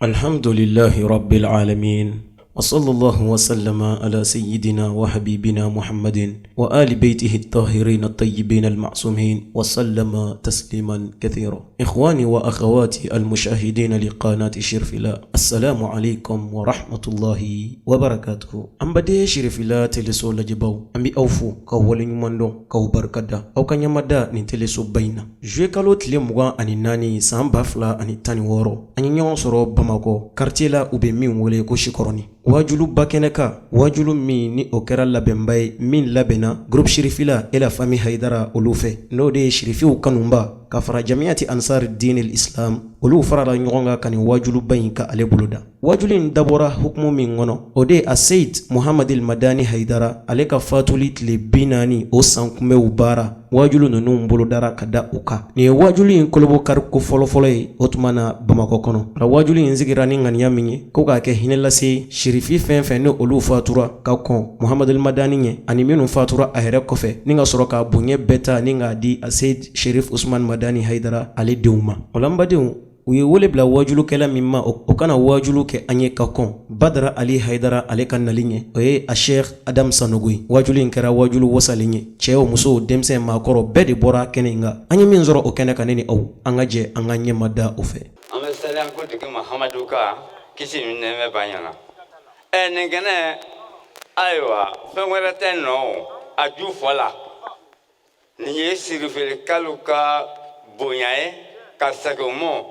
Alhamdulillahi rabbil alamin wa sallallahu wa sallama ala sayyidina wa habibina Muhammadin wa ali baytihi at-tahirin at-tayyibin al-ma'sumin wa sallama tasliman kathira. Ikhwani wa akhawati al-mushahidin li qanati Shirifila, assalamu alaikum wa rahmatullahi wa barakatuhu. An baden Shirifila teleso lajɛbaw, an bɛ aw fo k'aw waleɲuman dɔn, k'aw barika da aw ka ɲɛmada nin telesoba in na. Juillet kalo tile 24 san 2016, an ye ɲɔgɔn sɔrɔ Bamakɔ quartier la, u bɛ min wele ko Sikɔrɔni, wajuluba kɛnɛ kan, wajulu min ni o kɛra labɛnba ye, min labɛnna groupe Shirifila et la famille Hayidara olu fɛ, n'o de ye Shirifiw kanuba ka fara Jamiyati Ansari Dinil Islam, olu farala ɲɔgɔn kan ka nin wajuluba in ka ale boloda. Wajulu in dabɔra hukumu min kɔnɔ, o de ye a Seyid Muhamadil Madani Hayidara, ale ka fatuli tile 40, o san kunbɛnw baara wajulu ninnu bolodara ka da u kan. Nin ye wajulu in kolobokari ko fɔlɔfɔlɔ ye o tuma na Bamakɔ kɔnɔ. A wajulu in sigira ni ŋaniya min ye, ko k'a kɛ hinɛ lase sirifi fɛn fɛn ni olu fatura ka kɔn Muhamadil Madani ɲɛ, ani minnu fatura a yɛrɛ kɔfɛ, ni ka sɔrɔ k'a bonya bɛɛ ta ni k'a di a Seyid Sherif Usman Madani Hayidara ale denw ma. O la n badenw, u ye wele bila wajulukɛla min ma o kana wajulu kɛ an ye ka kɔn Badara Ali Hayidara ale ka nali ɲɛ, o ye a Sheikh Adam Sanogo ye. Wajulu in kɛra wajulu wasalen ye. Cɛw, musow, denmisɛn, maakɔrɔ, bɛɛ de bɔra kɛnɛ in kan. An ye min sɔrɔ o kɛnɛ kan, ne ni aw, an ka jɛ an ka ɲɛma da o fɛ. An bɛ sali an kuntigi Mahamadu kan, kisi ni nɛɛmɛ b'a ɲɛna. Ɛ, nin kɛnɛ, ayiwa, fɛn wɛrɛ tɛ nɔ o, a ju fɔ la. Nin ye sirifelikalu ka bonya ye ka segin o ma,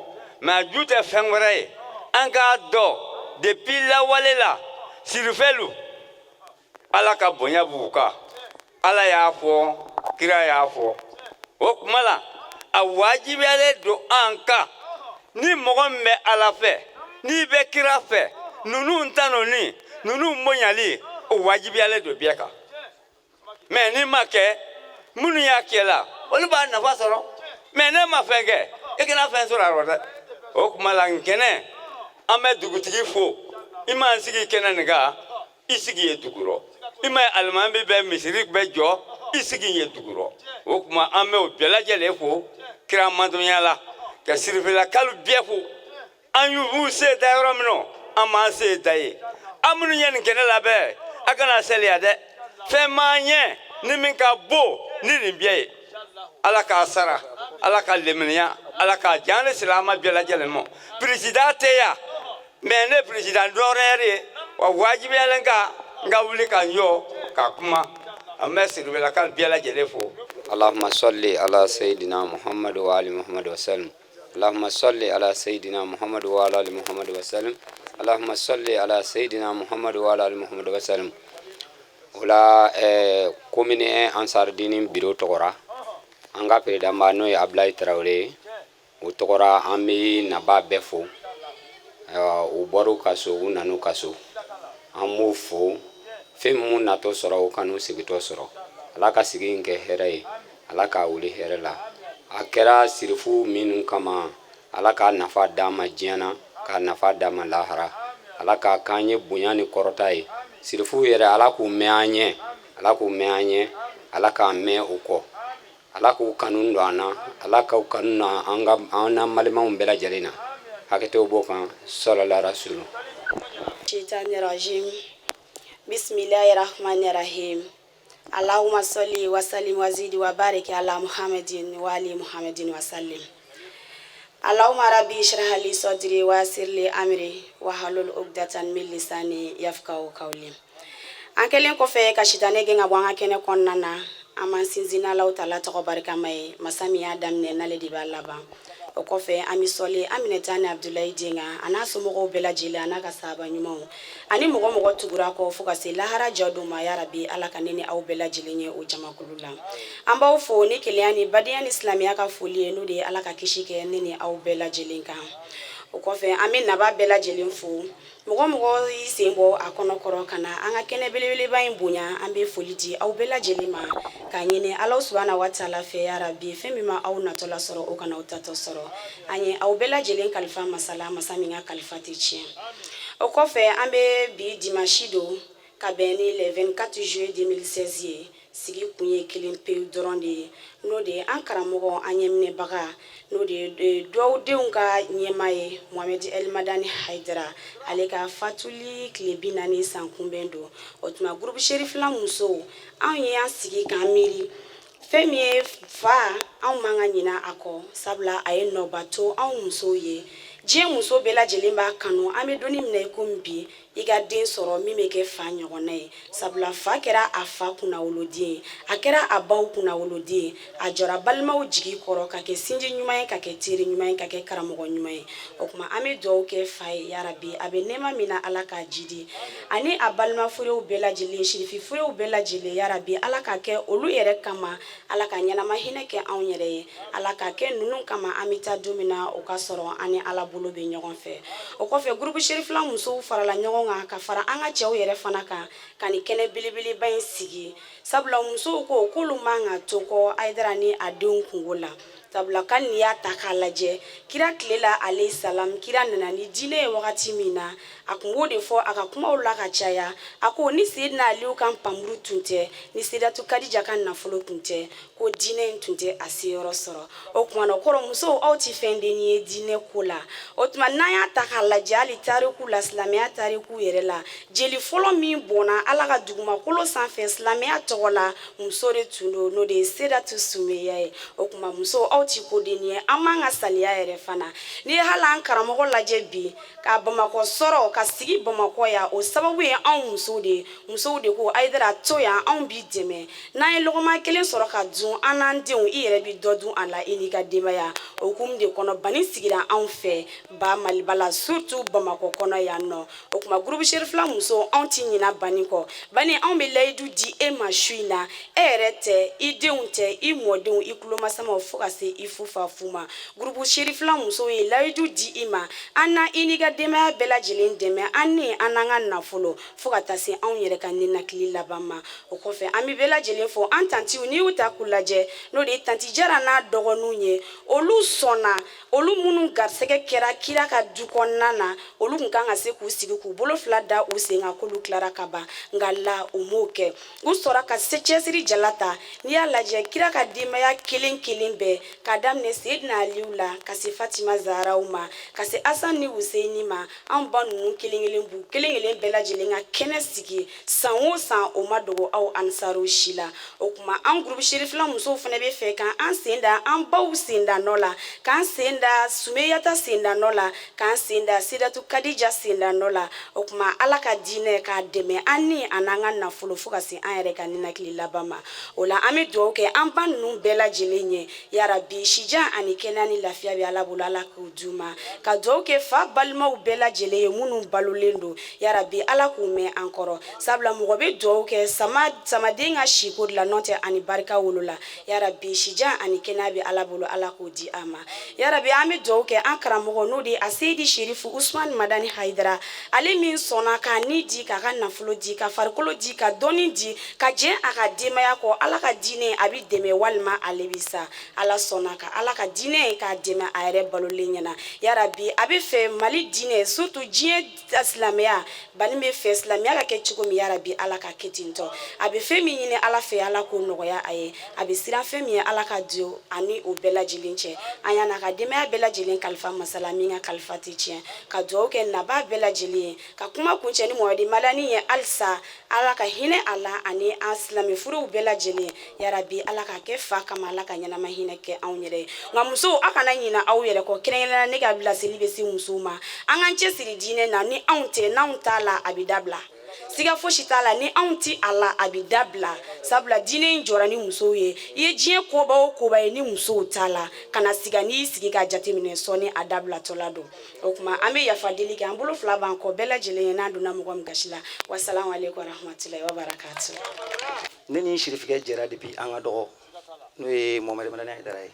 mais a ju tɛ fɛn wɛrɛ ye. An k'a dɔn, depuis lawale la, sirifɛlu, Ala ka bonya b'u kan. Ala y'a fɔ, kira y'a fɔ. O tuma la, a wajibiyalen don an kan, ni mɔgɔ min bɛ Ala fɛ, n'i bɛ kira fɛ, ninnu tanuni, ninnu bonyali, o wajibiyalen don bɛɛ kan. Mais n'i ma kɛ, minnu y'a kɛ la, olu b'a nafa sɔrɔ. Mais ne ma fɛn kɛ, i kana fɛn sɔrɔ a rɔ dɛ. O tuma la, nkɛnɛ, an bɛ dugutigi fo. I m'an sigi kɛnɛ nin kan, i sigi ye dugu rɔ. I ma ye alimami bɛ misiri bɛ jɔ, i sigi ye dugu rɔ. O tuma, an bɛ o bɛɛ lajɛlen fo kira mantonya la, ka sirifilakalu bɛɛ fo. An y'u se da yɔrɔ min na, an m'an se da ye. An minnu ye nin kɛnɛ labɛn, a kana saliya dɛ. Fɛn m'an ɲɛ ni min ka bon ni nin bɛɛ ye. Ala k'a sara, Ala ka leminiya, Ala k'a diya ne silamɛ bɛɛ lajɛlen ma. Président tɛ yan, mais ne président d'honneur ye wa, wajibiyalen ka n ka wuli ka n jɔ ka kuma. An bɛ siribelakaw bɛɛ lajɛlen fo. اللهم صل على سيدنا محمد وآل محمد وسلم. اللهم صل على سيدنا محمد وعلى آل محمد وسلم. اللهم صل على سيدنا محمد وعلى آل محمد وسلم. O la, commune Ansar Dini bureau tɔgɔ, an ka président ba, n'o ye Abulayi Tarawele ye, o tɔgɔra, an bɛ naba bɛɛ fo. U bɔra ka so, u nan'u ka so, an b'u fo. Fɛn mun natɔ sɔrɔ, u kan'u sigitɔ sɔrɔ. Ala ka sigi in kɛ hɛrɛ ye, Ala k'a wuli hɛrɛ la. A kɛra sirifu minnu kama, Ala k'a nafa d'an ma diɲɛ na, k'a nafa d'an ma lahara. Ala k'a k'an ye bonya ni kɔrɔta ye. Sirifu yɛrɛ, Ala k'u mɛn an ɲɛ, Ala k'u mɛn an ɲɛ, Ala k'an mɛn u kɔ. Ala k'u kanu don an na, Ala k'u kanu na an ka an n'an balimaw bɛɛ lajɛlen na. Hakɛtow b'o kan. Sɔlɔla rasulu. الشيطان الرجيم. بسم الله الرحمن الرحيم. اللهم صل وسلم وزيد وبارك على محمد وآل محمد وسلم. اللهم ربي اشرح لي صدري ويسر لي أمري واحلل عقدة من لساني يفقهوا قولي. An kɛlen kɔfɛ ka sitanɛ gɛn ka bɔ an ka kɛnɛ kɔnɔna na, an b'an sinsin n'Alaw tala tɔgɔ barikama ye, masa min y'a daminɛ, n'ale de b'a laban. O kɔfɛ, an bɛ sɔli an minɛta ni Abudulayi den kan, a n'a somɔgɔw bɛɛ lajɛlen, a n'a ka sahaba ɲumanw, ani mɔgɔ mɔgɔ tugura kɔ fo ka se lahara jɔ don ma. Yarabi, Ala ka ne ni aw bɛɛ lajɛlen ye o jamakulu la. An b'aw fo ni kelenya ni badenya ni silamɛya ka foli ye, n'o de ye Ala ka kisi kɛ ne ni aw bɛɛ lajɛlen kan. O kɔfɛ, an bɛ naba bɛɛ lajɛlen fo. Mɔgɔ mɔgɔ y'i sen bɔ a kɔnɔkɔrɔ ka na an ka kɛnɛ belebeleba in bonya, an bɛ foli di aw bɛɛ lajɛlen ma, k'a ɲini Ala subahana wa taala fɛ, yarabi, fɛn min ma aw natɔla sɔrɔ, o kana aw tatɔ sɔrɔ. An ye aw bɛɛ lajɛlen kalifa masala, masa min ka kalifa tɛ tiɲɛ. O kɔfɛ, an bɛ bi dimanche don ka bɛn ni le 24 juillet 2016 ye. Sigi kun ye kelen pewu dɔrɔn de ye, n'o de ye an karamɔgɔ, an ɲɛminɛbaga, n'o de ye duwawudenw ka ɲɛmaa ye, Mohamɛdi Elmadani Hayidara, ale ka fatuli tile 40 san kunbɛn don. O tuma, groupe Cherifla musow, anw ye an sigi k'an miiri fɛn min ye fa, anw man ka ɲina a kɔ, sabula a ye nɔba to anw musow ye. Diɲɛ muso bɛɛ lajɛlen b'a kanu, an bɛ donni min na i komi bi, i ka den sɔrɔ min bɛ kɛ fa ɲɔgɔnna ye, sabula fa kɛra a fa kunnawoloden ye, a kɛra a baw kunnawoloden ye, a jɔra balimaw jigi kɔrɔ ka kɛ sinji ɲuman ye, ka kɛ teri ɲuman ye, ka kɛ karamɔgɔ ɲuman ye. O tuma, an bɛ dugawu kɛ fa ye, yarabi, a bɛ nɛɛma min na, Ala k'a jidi, ani a balima furew bɛɛ lajɛlen, sirifi furew bɛɛ lajɛlen, yarabi, Ala ka kɛ olu yɛrɛ kama, Ala ka ɲɛnama hinɛ kɛ anw yɛrɛ ye, Ala ka kɛ ninnu kama, an bɛ taa don min na, o ka sɔrɔ an ni Ala bolo bɛ ɲɔgɔn fɛ. O kɔfɛ, groupe Cherifla musow farala ɲɔgɔn kan ka fara an ka cɛw yɛrɛ fana kan ka nin kɛnɛ belebeleba in sigi, sabula musow ko k'olu man ka to kɔ Hayidara ni a denw kunko la, sabula kan n'i y'a ta k'a lajɛ, kira tile la, alayhi salam, kira nana ni diinɛ ye wagati min na, a tun b'o de fɔ a ka kumaw la ka caya. A ko ni Seyidina Aliyu ka npanmuru tun tɛ, ni Seyidatu Kadija ka nafolo tun tɛ, ko diinɛ in tun tɛ a seyɔrɔ sɔrɔ. O tuma na, o kɔrɔ, musow, aw tɛ fɛn dennin ye diinɛ ko la. O tuma, n'an y'a ta k'a lajɛ, hali tariku la, silamɛya tariku yɛrɛ la, jeli fɔlɔ min bɔnna Ala ka dugumakolo sanfɛ silamɛya tɔgɔ la, muso de tun don, n'o de ye Seyidatu Sumeya ye. O tuma, musow, aw tɛ ko dennin ye, an man ka saliya yɛrɛ fana. N'i ye hali an karamɔgɔ lajɛ bi, ka Bamakɔ sɔrɔ, ka sigi Bamakɔ yan, o sababu ye anw musow de ye. Musow de ko Hayidara to yan, anw b'i dɛmɛ, n'an ye lɔgɔma kelen sɔrɔ ka dun an n'an denw, i yɛrɛ bɛ dɔ dun a la, i n'i ka denbaya. O hukumu de kɔnɔ, bani sigira anw fɛ ba Maliba la, surtout Bamakɔ kɔnɔ yan nɔ. O tuma, groupe Cherifla musow, anw tɛ ɲina bani kɔ. Bani, anw bɛ layidu di e ma su in na, e yɛrɛ tɛ, i denw tɛ, i mɔdenw, i tulomasamaw, fo ka se i fu fa fu ma. Groupe Cherifla musow ye layidu di i ma, an na i n'i ka denbaya bɛɛ lajɛlen dɛmɛ, an ni an n'an ka nafolo, fo ka taa se anw yɛrɛ ka ninakili laban ma. O kɔfɛ, an bɛ bɛɛ lajɛlen fo, an tantiw, n'i y'u ta k'u lajɛ, n'o de ye tanti Jara n'a dɔgɔninw ye, olu sɔnna, olu minnu garisɛgɛ kɛra kira ka du kɔnɔna na, olu tun kan ka se k'u sigi k'u bolo fila da u sen kan k'olu tilara ka ban, nka la, u m'o kɛ. U sɔrɔ ka se cɛsiri jala ta. N'i y'a lajɛ, kira ka denbaya kelen kelen bɛɛ, k'a daminɛ Seyidina Aliyu la ka se Fatima Zaharaw ma, ka se Asan ni Huseyini ma, an ba ninnu kelen kelen b'u kelen kelen bɛɛ lajɛlen ka kɛnɛ sigi san o san, o ma dogo aw ansaruw si la. O tuma, an groupe Cherifla musow fana bɛ fɛ k'an sen da an baw senda nɔ la, k'an sen da Sumeyata senda nɔ la, k'an sen da Sidatu Kadija senda nɔ la. O tuma, Ala ka diinɛ k'a dɛmɛ, an ni an n'an ka nafolo, fo ka se an yɛrɛ ka ninakili laban ma. O la, an bɛ dugawu kɛ an ba ninnu bɛɛ lajɛlen ye, yarabi, sijan ani kɛnɛya ni lafiya bɛ Ala bolo, Ala k'u d'u ma. Ka dugawu kɛ fa balimaw bɛɛ lajɛlen ye minnu balolen don, yarabi, Ala k'u mɛn an kɔrɔ, sabula mɔgɔ bɛ dugawu kɛ sama samaden ka siko de la, n'o tɛ ani barika wolola. Yarabi, sijan ani kɛnɛya bɛ Ala bolo, Ala k'o di a ma, yarabi. An bɛ dugawu kɛ an karamɔgɔ, n'o de ye a Seyidi Serifu Usumani Madani Hayidara, ale min sɔnna k'a ni di, k'a ka nafolo di, ka farikolo di, ka dɔnni di, ka jɛn a ka denbaya kɔ, Ala ka diinɛ a bɛ dɛmɛ walima ale bɛ sa. Ala sɔnna ka Ala ka diinɛ k'a dɛmɛ a yɛrɛ balolen ɲɛna. Yarabi, a bɛ fɛ Mali diinɛ, surtout diɲɛ silamɛya, bani bɛ fɛ silamɛya ka kɛ cogo min, yarabi, Ala ka kɛ ten tɔ. A bɛ fɛn min ɲini Ala fɛ, Ala k'o nɔgɔya a ye. A bɛ siran fɛn min ye, Ala ka don ani o bɛɛ lajɛlen cɛ. An y'a n'a ka denbaya bɛɛ lajɛlen kalifa masala min ka kalifa tɛ tiɲɛ, ka dugawu kɛ nabaa bɛɛ lajɛlen ye, ka kuma kuncɛ ni Mohamɛdi Madani ye halisa, Ala ka hinɛ a la ani an silamɛ furuw bɛɛ lajɛlen. Yarabi, Ala ka kɛ fa kama, Ala ka ɲɛnama hinɛ kɛ anw yɛrɛ ye. Nka musow, aw kana ɲina aw yɛrɛ kɔ. Kɛrɛnkɛrɛnnenya, ne ka laseli bɛ se musow ma, an k'an cɛsiri diinɛ na. Ni anw tɛ, n'anw t'a la, a bɛ dabila, siga fosi t'a la. Ni anw ti a la, a bɛ dabila, sabula diinɛ in jɔra ni musow ye. I ye diɲɛ koba o koba ye, ni musow t'a la, kana siga, n'i y'i sigi ka jateminɛ, sɔɔni a dabilatɔla don. O tuma, an bɛ yafa deli kɛ, an bolo fila b'an kɔ bɛɛ lajɛlen ye, n'an donna mɔgɔ min gasi la. Wasalamu aleykum warahmatulahi wabarakatu. Ne ni sirifikɛ jɛra depuis an ka dɔgɔ, n'o ye Mohamɛdi Madani Hayidara ye.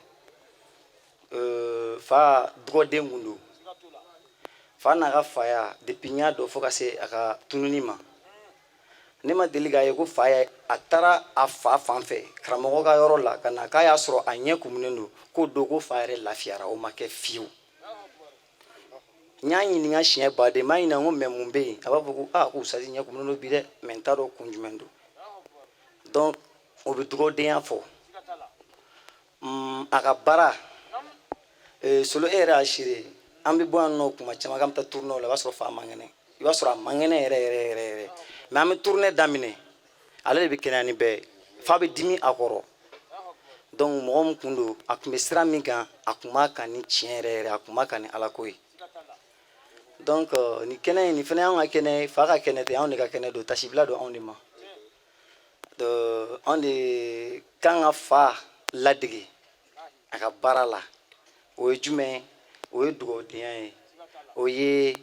Fa dugɔden kun don. Fa n'a ka faya, depuis n y'a dɔn fo ka se a ka tununi ma, ne ma deli k'a ye ko fa ye a taara a fa fan fɛ karamɔgɔ ka yɔrɔ la ka na k'a y'a sɔrɔ a ɲɛ kumunen don, k'o don ko fa yɛrɛ lafiyara. O ma kɛ fiyewu. N y'a ɲininka siɲɛ baden, n b'a ɲininka ko mais mun bɛ yen? A b'a fɔ ko aa, ko usitazi ɲɛ kumunen don bi dɛ, mais n t'a dɔn kun jumɛn don. Donc O bɛ dugawudenya fɔ. A ka baara, Solo, e yɛrɛ y'a seere. An bɛ bɔ yan nɔ kuma caman k'an bɛ taa tournée la, i b'a sɔrɔ fa man kɛnɛ, i b'a sɔrɔ a man kɛnɛ yɛrɛ yɛrɛ yɛrɛ yɛrɛ. Mais an bɛ tournée daminɛ, ale de bɛ kɛnɛya ni bɛɛ ye, fa bɛ dimi a kɔrɔ. Donc mɔgɔ min kun don, a tun bɛ sira min kan, a tun b'a kan ni tiɲɛ yɛrɛ yɛrɛ, a tun b'a kan ni Alako ye. Donc nin kɛnɛ in, nin fana y'anw ka kɛnɛ ye. Fa ka kɛnɛ tɛ, anw de ka kɛnɛ don. Tasibila don anw de ma. Anw de kan ka fa ladege a ka baara la. O ye jumɛn ye? O ye dugawudenya ye, o ye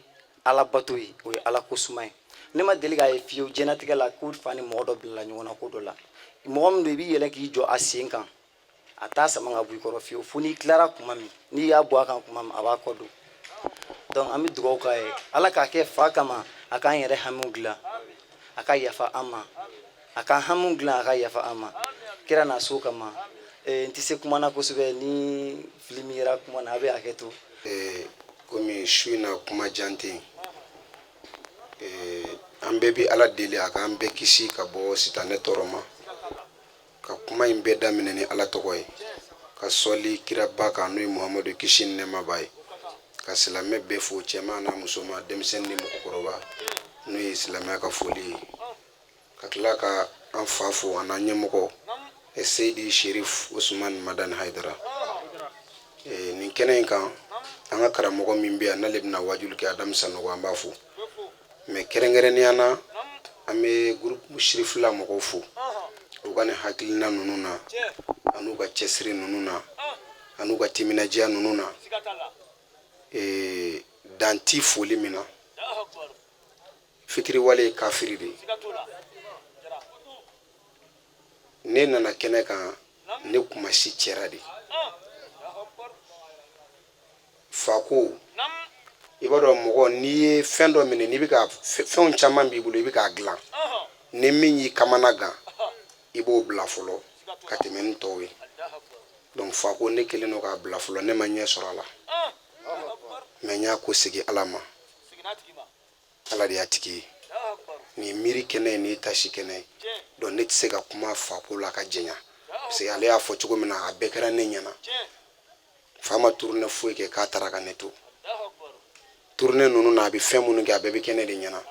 Alabato ye, o ye Ala ko suma ye. Ne ma deli k'a ye fiyewu diɲɛnatigɛ la ko fa ni mɔgɔ dɔ bilala ɲɔgɔn na ko dɔ la. Mɔgɔ min don, i b'i yɛlɛ k'i jɔ a sen kan, a t'a sama ka bɔ i kɔrɔ fiyewu, fo n'i tilara kuma min, n'i y'a bɔ a kan kuma min, a b'a kɔ don. Donc an bɛ dugawu k'a ye, Ala k'a kɛ fa kama, a k'an yɛrɛ hamiw dilan, a ka yafa an ma, a k'an hamiw dilan, a ka yafa an ma kira n'a so kama. N tɛ se kuma na kosɛbɛ. Ni fili min yera kuma na, a bɛ hakɛ to. Komi su in na kuma jan tɛ yen, an bɛɛ bɛ Ala deli a k'an bɛɛ kisi ka bɔ sitanɛ tɔɔrɔ ma. Ka kuma in bɛɛ daminɛ ni Ala tɔgɔ ye, ka sɔli kiraba kan, n'o ye Muhamadu, kisi ni nɛɛma b'a ye, ka silamɛ bɛɛ fo, cɛman n'a musoman, denmisɛnnin ni mɔgɔkɔrɔba, n'o ye silamɛya ka foli ye. Ka tila ka an fa fo, an n'an ɲɛmɔgɔ Seyidi Sherif Usman Madani Hayidara. Nin kɛnɛ in kan, an ka karamɔgɔ min bɛ yan n'ale bɛna wajuli kɛ, Adamu Sanogo, an b'a fo. Mais kɛrɛnkɛrɛnnenya na, an bɛ groupe Sirifila mɔgɔw fo u ka nin hakilina ninnu na, an'u ka cɛsiri ninnu na, an'u ka timinadiya ninnu na. Dan ti foli min na, fitiriwale ye kafiri de ye. Ne nana kɛnɛ kan, ne kuma si cɛra de. Fa ko, i b'a dɔn, mɔgɔ n'i ye fɛn dɔ minɛ, n'i bɛ ka fɛnw caman b'i bolo, i bɛ k'a dilan, ni min y'i kamana gan, i b'o bila fɔlɔ ka tɛmɛ ni tɔw ye. Donc fa ko, ne kɛlen don k'a bila fɔlɔ, ne ma ɲɛ sɔrɔ a la, mais n y'a ko segin Ala ma. Ala de y'a tigi ye. Nin ye miiri kɛnɛ ye, nin ye tasi kɛnɛ ye. Donc ne tɛ se ka kuma fa ko la ka janya, parce que ale y'a fɔ cogo min na, a bɛɛ kɛra ne ɲɛna. Fa ma tournée foyi kɛ k'a taara ka ne to. Tournée ninnu na, a bɛ fɛn minnu kɛ, a bɛɛ bɛ kɛ ne de ɲɛna.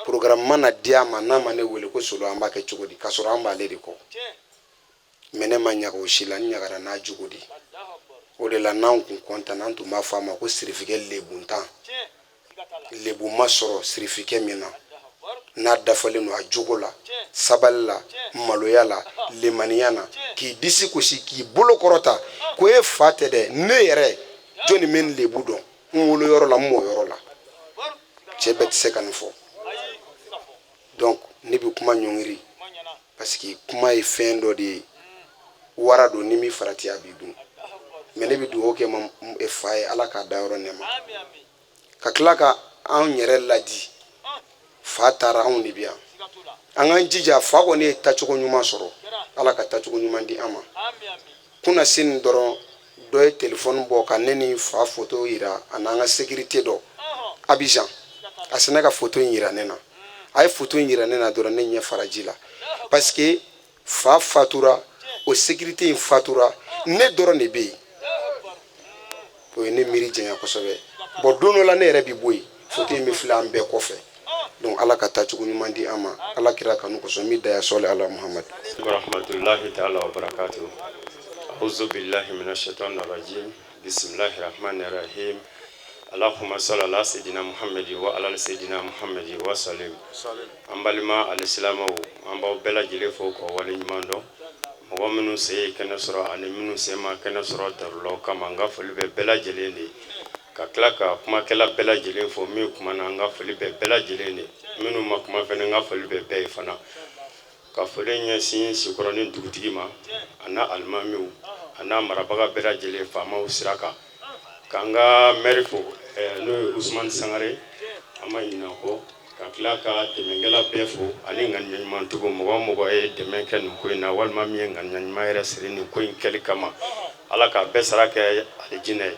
Programme mana di a ma, n'a ma ne wele ko Solo, an b'a kɛ cogo di, k'a sɔrɔ an b'ale de kɔ? Mais ne ma ɲaga o si la, n ɲagara n'a jogo de. O de la, n'an kun kɔntan, an tun b'a fɔ a ma ko sirifikɛ lebuntan. Lebu ma sɔrɔ sirifikɛ min na n'a dafalen don a jogo la, sabali la, maloya la, lemaniya na, k'i disi gosi, k'i bolo kɔrɔta ko e fa tɛ dɛ, ne yɛrɛ jɔnni bɛ n lebu dɔn, n wolo yɔrɔ la, n mɔ yɔrɔ la. Cɛ bɛɛ tɛ se ka nin fɔ. Donc ne bɛ kuma ɲɔngiri, parce que kuma ye fɛn dɔ de ye, wara don, ni min farati, a b'i dun. Mais ne bɛ dugawu kɛ ma fa ye, Ala k'a da yɔrɔ nɛma, ka tila ka anw yɛrɛ ladi. Fa taara, anw de bɛ yan, an k'an jija. Fa kɔni ye taacogo ɲuman sɔrɔ, Ala ka taacogo ɲuman di an ma. Kunna sini dɔrɔn, dɔ ye telefɔni bɔ ka ne ni fa foto yira, a n'an ka sécurité dɔ Abidjan. A sina ka foto in yira ne na. A ye foto in yira ne na dɔrɔn, ne ɲɛ fara ji la, parce que fa fatura, o sécurité in fatura, ne dɔrɔn de bɛ yen. O ye ne miiri janya kosɛbɛ. Bon, don dɔ la, ne yɛrɛ bi bɔ yen, foto in bɛ filɛ an bɛɛ kɔfɛ. Donc Ala ka taacogo ɲuman di an ma, Ala kira kanu kosɔn. Min daya sɔli ala Muhamadu. Warahmatullahi ta'ala wa barakatuh. A'udhu billahi minash shaitanir rajim. Bismillahir rahmanir rahim. Allahumma salli ala sayyidina Muhammadi wa ala sayyidina Muhammadi wa sallim. An balima alisilamɛw, an b'aw bɛɛ lajɛlen fo k'aw waleɲuman dɔn. Mɔgɔ minnu sen ye kɛnɛ sɔrɔ ani minnu sen ma kɛnɛ sɔrɔ darulaw kama, an ka foli bɛ bɛɛ lajɛlen de ye. Ka tila ka kumakɛla bɛɛ lajɛlen fo min kumana, an ka foli bɛ bɛɛ lajɛlen de. Minnu ma kuma fɛnɛ, n ka foli bɛ bɛɛ ye fana. Ka foli ɲɛsin Sikɔrɔni dugutigi ma, a n'a alimamiw, a n'a marabaga bɛɛ lajɛlen, faamaw sira kan. K'an ka maire fo, n'o ye Usumani Sangare, an ma ɲinɛ kɔ. Ka tila ka dɛmɛkɛla bɛɛ fo ani ŋaniya ɲumantigiw, mɔgɔ o mɔgɔ ye dɛmɛ kɛ nin ko in na, walima min ye ŋaniya ɲuman yɛrɛ siri nin ko in kɛli kama, Ala k'a bɛɛ sara kɛ alijinɛ ye.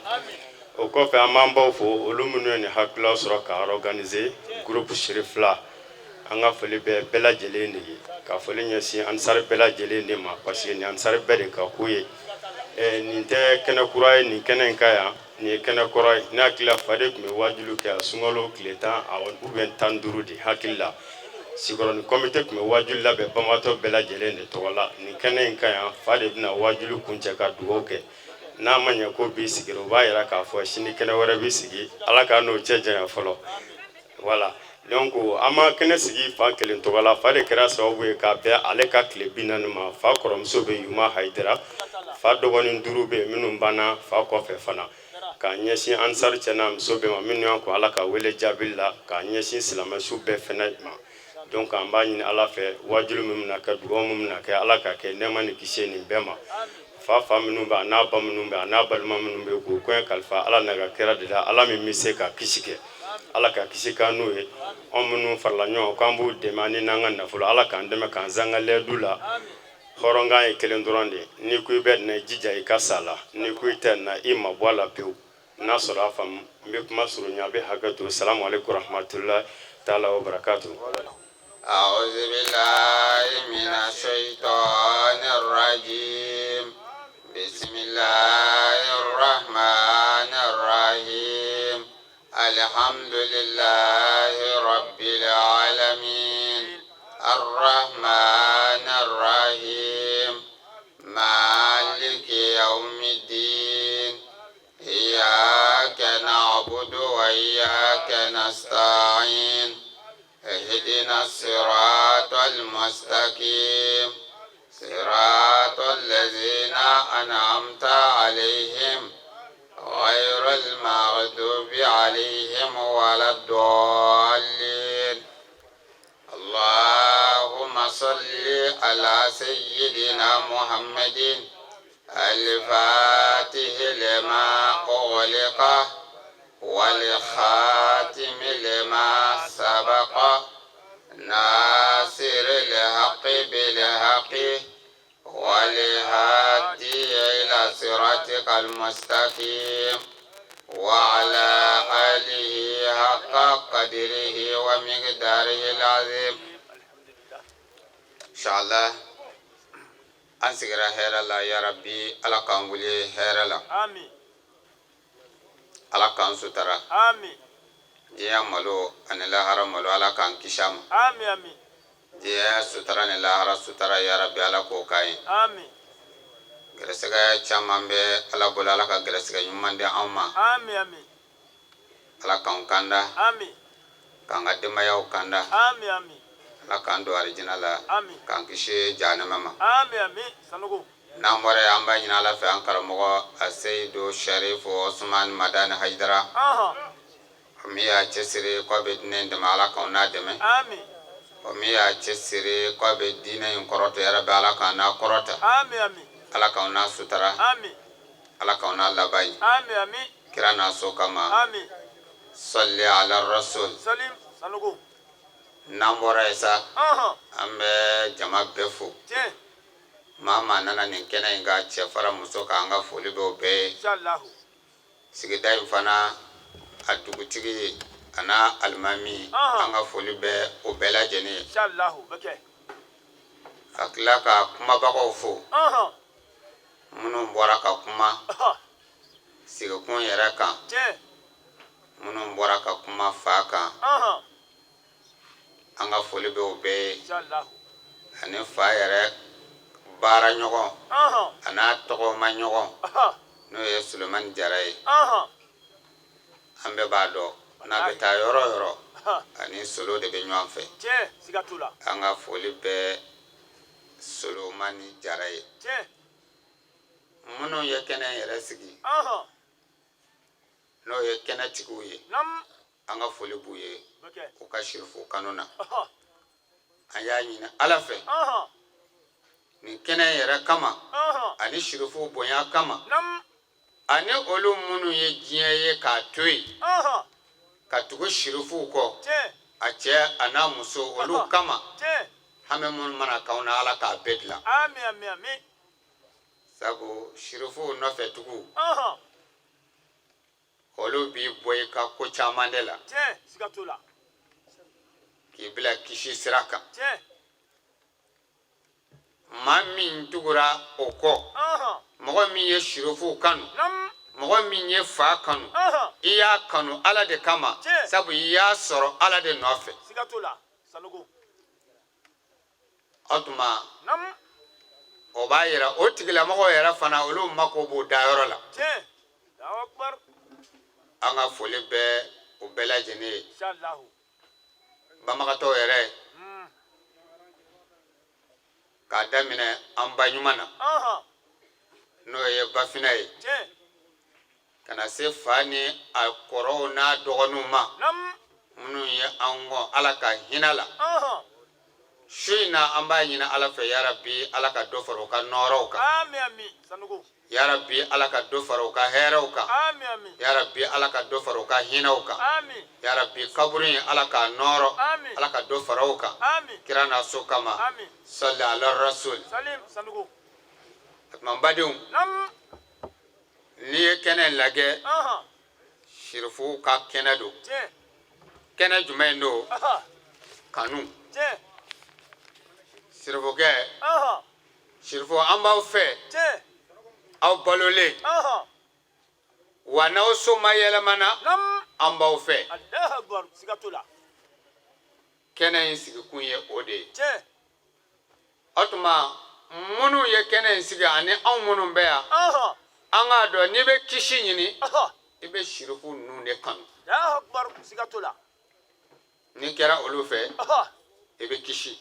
O kɔfɛ, an b'an baw fo, olu minnu ye nin hakililaw sɔrɔ ka organiser groupe Sirifila. An ka foli bɛ bɛɛ lajɛlen de ye, ka foli ɲɛsin ansari bɛɛ lajɛlen de ma, parce que nin ansari bɛɛ de ka ko ye. Nin tɛ kɛnɛ kura ye nin kɛnɛ in kan yan, nin ye kɛnɛ kɔrɔ ye. Ne hakili la, fa de tun bɛ waajuli kɛ a sunkalo tile 10 ou bien 15 de hakili la. Sikɔrɔni comité tun bɛ waajuli labɛn banbaatɔ bɛɛ lajɛlen de tɔgɔ la nin kɛnɛ in kan yan. Fa de bɛna waajuli kuncɛ ka dugawu kɛ. N'a ma ɲɛ ko bi sigira, o b'a yira k'a fɔ sini kɛnɛ wɛrɛ bɛ sigi. Ala k'an n'o cɛ janya fɔlɔ. Voilà, donc an ma kɛnɛ sigi fa kelen tɔgɔ la. Fa de kɛra sababu ye k'a bɛn ale ka tile 40 ma. Fa kɔrɔmuso bɛ Yuma Hayidara, fa dɔgɔnin duuru bɛ yen minnu banna fa kɔfɛ fana. K'a ɲɛsin ansari cɛ n'a muso bɛɛ ma minnu y'an kɔn Ala ka wele jaabili la, k'a ɲɛsin silamɛsu bɛɛ fɛnɛ ma. Donc an b'a ɲini Ala fɛ, waajuli min bɛna kɛ, dugawu min bɛna kɛ, Ala ka kɛ nɛɛma ni kisi ye nin bɛɛ ma. Fa fa minnu bɛ a n'a ba minnu bɛ a n'a balima minnu bɛ k'u koɲɛ kalifa Ala n'a ka kira de la, Ala min bɛ se ka kisi kɛ, Ala ka kisi k'an n'u ye. Anw minnu farala ɲɔgɔn k'an b'u dɛmɛ ani n'an ka nafolo, Ala k'an dɛmɛ k'an zan ka lɛdu la. Hɔrɔnkan ye kelen dɔrɔn de ye. N'i ko i bɛ na, i jija i ka sa la. N'i ko i tɛ na, i ma bɔ a la pewu. N'a sɔrɔ a faamu, n bɛ kuma surunya, a bɛ hakɛ to. Salamu aleykum rahmatulahi taala wa barakatu. أعوذ بالله من الشيطان الرجيم بسم الله الرحمن الرحيم الحمد لله رب العالمين الرحمن الرحيم مالك يوم الدين إياك نعبد وإياك نستعين اهدنا الصراط المستقيم صراط الذين أنعمت عليهم غير المغضوب عليهم ولا الضالين اللهم صل على سيدنا محمد الفاتح لما أغلق والخاتم لما سبق ناصر الحق بالحق والهادي إلى صراطك المستقيم وعلى آله حق قدره ومقداره العظيم. إن شاء الله an sigira hɛrɛ la. Ya Rabbi, Ala k'an wuli hɛrɛ la. Ala k'an sutara diɲɛ malo ani lahara malo. Ala k'an kisi a ma. Diɲɛ sutara ni lahara sutara, ya Rabbi, Ala k'o k'an ye. Gɛrɛsɛgɛ caman bɛ Ala bolo. Ala ka gɛrɛsɛgɛ ɲuman di anw ma. Ala k'an kanda, k'an ka denbayaw kanda. Ala k'an don arijina la, k'an kisi jahanama ma. N'an bɔra yen, an b'a ɲini Ala fɛ, an karamɔgɔ Aseyidu Sharifu Osman Madani Hayidara min y'a cɛsiri k'a bɛ diinɛ in dɛmɛ, Ala k'an n'a dɛmɛ. O min y'a cɛsiri k'a bɛ diinɛ in kɔrɔta, yarabi, Ala k'an n'a kɔrɔta. Ala k'an n'a sutara. Ala k'an n'a laban ye kira n'a so kama. Sɔli ala rasul. N'an bɔra yen sa, an bɛ jama bɛɛ fo. Maa maa nana nin kɛnɛ in kan, cɛ fara muso kan, an ka foli b'o bɛɛ ye. Sigida in fana, a dugutigi a n'a alimami, an ka foli bɛ o bɛɛ lajɛlen ye. Ka tila ka kumabagaw fo, minnu bɔra ka kuma sigikun yɛrɛ kan, minnu bɔra ka kuma fa kan, an ka foli bɛ o bɛɛ ye, ani fa yɛrɛ baara ɲɔgɔn a n'a tɔgɔma ɲɔgɔn, n'o ye Solomani Jara ye. An bɛɛ b'a dɔn, n'a bɛ taa yɔrɔ o yɔrɔ, ani Solo de bɛ ɲɔgɔn fɛ. An ka foli bɛ Solomani Jara ye. Minnu ye kɛnɛ yɛrɛ sigi, n'o ye kɛnɛtigiw ye, an ka foli b'u ye u ka sirifu kanu na. An y'a ɲini Ala fɛ, nin kɛnɛ yɛrɛ kama ani sirifu bonya kama, ani olu minnu ye diɲɛ ye k'a to yen ka tugu sirifuw kɔ, a cɛ a n'a muso, olu kama, hami minnu mana k'anw na, Ala k'a bɛɛ dilan. Sabu sirifuw nɔfɛ tugu, olu b'i bɔ i ka ko caman de la. K'i bila kisi sira kan. Maa min tugura o kɔ, mɔgɔ min ye sirifuw kanu, mɔgɔ min ye fa kanu, i y'a kanu Ala de kama, sabu i y'a sɔrɔ Ala de nɔfɛ. O tuma o b'a yira o tigilamɔgɔw yɛrɛ fana, olu mako b'o dayɔrɔ la. An ka foli bɛ o bɛɛ lajɛlen ye, banbagatɔw yɛrɛ, k'a daminɛ an ba ɲuman na, n'o ye Bafinɛ ye, ka na se fa ni a kɔrɔw n'a dɔgɔninw ma minnu ye an kɔn Ala ka hinɛ la. Su in na, an b'a ɲini Ala fɛ, yarabi, Ala ka dɔ fara u ka nɔɔrɔw kan. Yarabi, Ala ka dɔ fara u ka hɛrɛw kan. Yarabi, Ala ka dɔ fara u ka hinɛw kan. Yarabi, kaburu in, Ala k'a nɔɔrɔ, Ala ka dɔ fara u kan kira n'a so kama. Sali ala rasul. O tuma n badenw, n'i ye kɛnɛ lajɛ, sirifuw ka kɛnɛ don. Kɛnɛ jumɛn don? Kanu. Sirifukɛ, sirifu, an b'aw fɛ, aw balolen wa, n'aw soma yɛlɛmana, an b'aw fɛ. Kɛnɛ in sigikun ye o de ye. O tuma minnu ye kɛnɛ in sigi ani anw minnu bɛ yan, an k'a dɔn, n'i bɛ kisi ɲini, i bɛ sirifu ninnu de kanu. N'i kɛra olu fɛ, i bɛ kisi,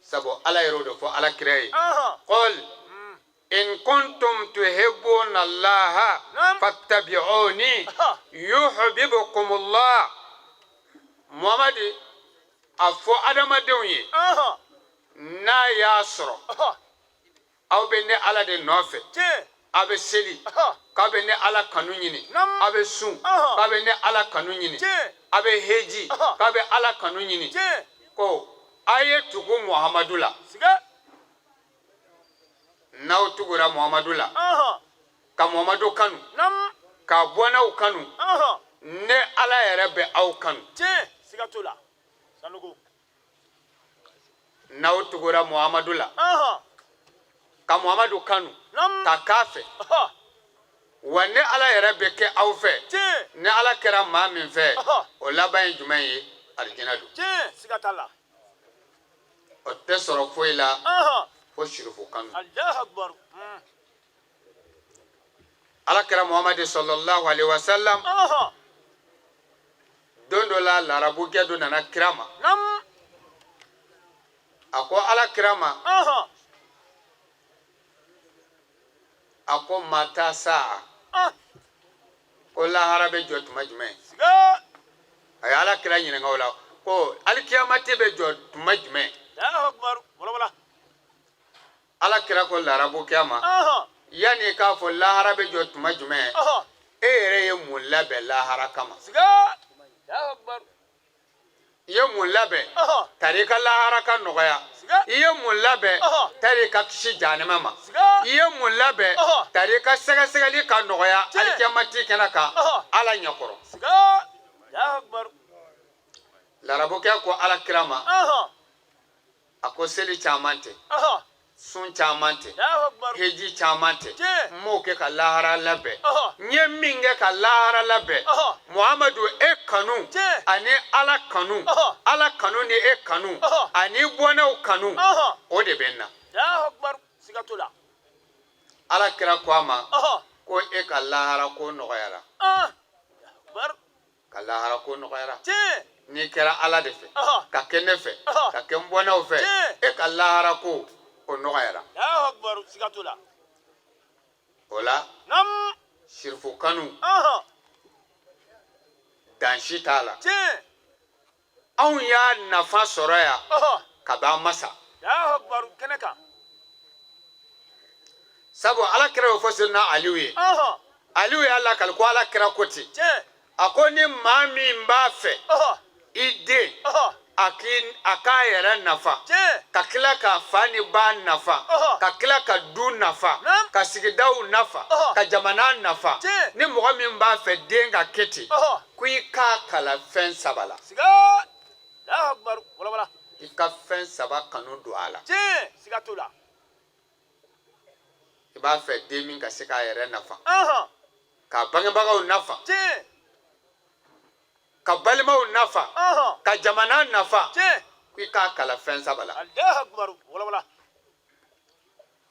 sabu Ala yɛrɛ o de fɔ Ala kira ye: qul in kuntum tuhibbuna Allaha fattabi'uni yuhibbukumullah. Muhamadi, a fɔ adamadenw ye, n'a y'a sɔrɔ aw bɛ ne Ala de nɔfɛ, aw bɛ seli, k'aw bɛ ne Ala kanu ɲini, aw bɛ sun, k'aw bɛ ne Ala kanu ɲini, aw bɛ heji, k'aw bɛ Ala kanu ɲini, ko a ye tugu Muhamadu la. N'aw tugura Muhamadu la, ka Muhamadu kanu, k'a bɔnnaw kanu, ne Ala yɛrɛ bɛ aw kanu. N'aw tugura Muhamadu la, ka Muhamadu kanu, ka k'a fɛ, wa ne Ala yɛrɛ bɛ kɛ aw fɛ. Ni Ala kɛra maa min fɛ, o laban ye jumɛn ye? Alijinɛ don. O tɛ sɔrɔ foyi la fo sirifu kanu. Ala kira Muhamadu sallallahu alaihi wasallam, don dɔ la, larabukɛ dɔ nana kira ma. A ko Ala kira ma, a ko: mata saa? Ko lahara bɛ jɔ tuma jumɛn? A ye Ala kira ɲininka o la ko alikiyamati bɛ jɔ tuma jumɛn? Ala kira ko larabukɛ ma: yanni k'a fɔ lahara bɛ jɔ tuma jumɛn, e yɛrɛ ye mun labɛn lahara kama? I ye mun labɛn tari i ka lahara ka nɔgɔya? I ye mun labɛn tari i ka kisi jahanama ma? I ye mun labɛn tari i ka sɛgɛsɛgɛli ka nɔgɔya alikiyamati kɛnɛ kan Ala ɲɛkɔrɔ? Larabukɛ ko Ala kira ma, a ko seli caman tɛ, sun caman tɛ, heji caman tɛ, n m'o kɛ ka lahara labɛn. N ye min kɛ ka lahara labɛn, Muhamadu, e kanu ani Ala kanu, Ala kanu ni e kanu ani bɔnɛw kanu, o de bɛ n na. Ala kira ko a ma ko e ka lahara ko nɔgɔyara, ka lahara ko nɔgɔyara. N'i kɛra Ala de fɛ, ka kɛ ne fɛ, ka kɛ n bɔnnaw fɛ, e ka lahara ko o nɔgɔyara. O la, sirifu kanu, dan si t'a la. Anw y'a nafa sɔrɔ yan kabi an ma sa, sabu Ala kira y'o fɔ Seyidina Aliyu ye. Aliyu y'a lakali ko Ala kira ko ten, a ko ni maa min b'a fɛ i den a k'a yɛrɛ nafa, ka tila ka fa ni ba nafa, ka tila ka du nafa, ka sigidaw nafa, ka jamana nafa, ni mɔgɔ min b'a fɛ den ka kɛ ten, ko i k'a kalan fɛn saba la. I ka fɛn saba kanu don a la. Tiɲɛ, siga t'o la. I b'a fɛ den min ka se k'a yɛrɛ nafa, k'a bangebagaw nafa, ka balimaw nafa, ka jamana nafa, ko i k'a kalan fɛn saba la. Alahu akubaru, walawala.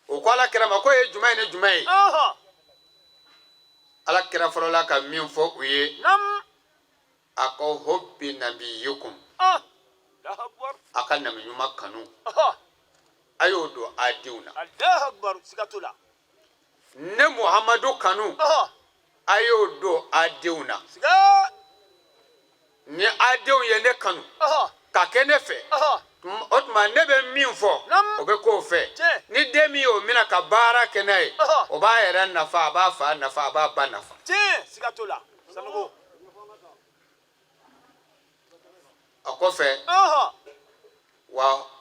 O ko Ala kira ma k'o ye jumɛn ye ni jumɛn ye? Ala kira fɔlɔla ka min fɔ u ye, a ko hubbi nabiyikum, a ka nabi ɲuman kanu, a y'o don a denw na. Alahu akubaru, siga t'o la. Ne Muhamadu kanu, a y'o don a denw na. Ni a denw ye ne kanu ka kɛ ne fɛ, o tuma ne bɛ min fɔ, o bɛ k'o fɛ. Ni den min y'o minɛ ka baara kɛ n'a ye, o b'a yɛrɛ nafa, a b'a fa nafa, a b'a ba nafa. Tiɲɛ, siga t'o la. Sanogo. A kɔfɛ,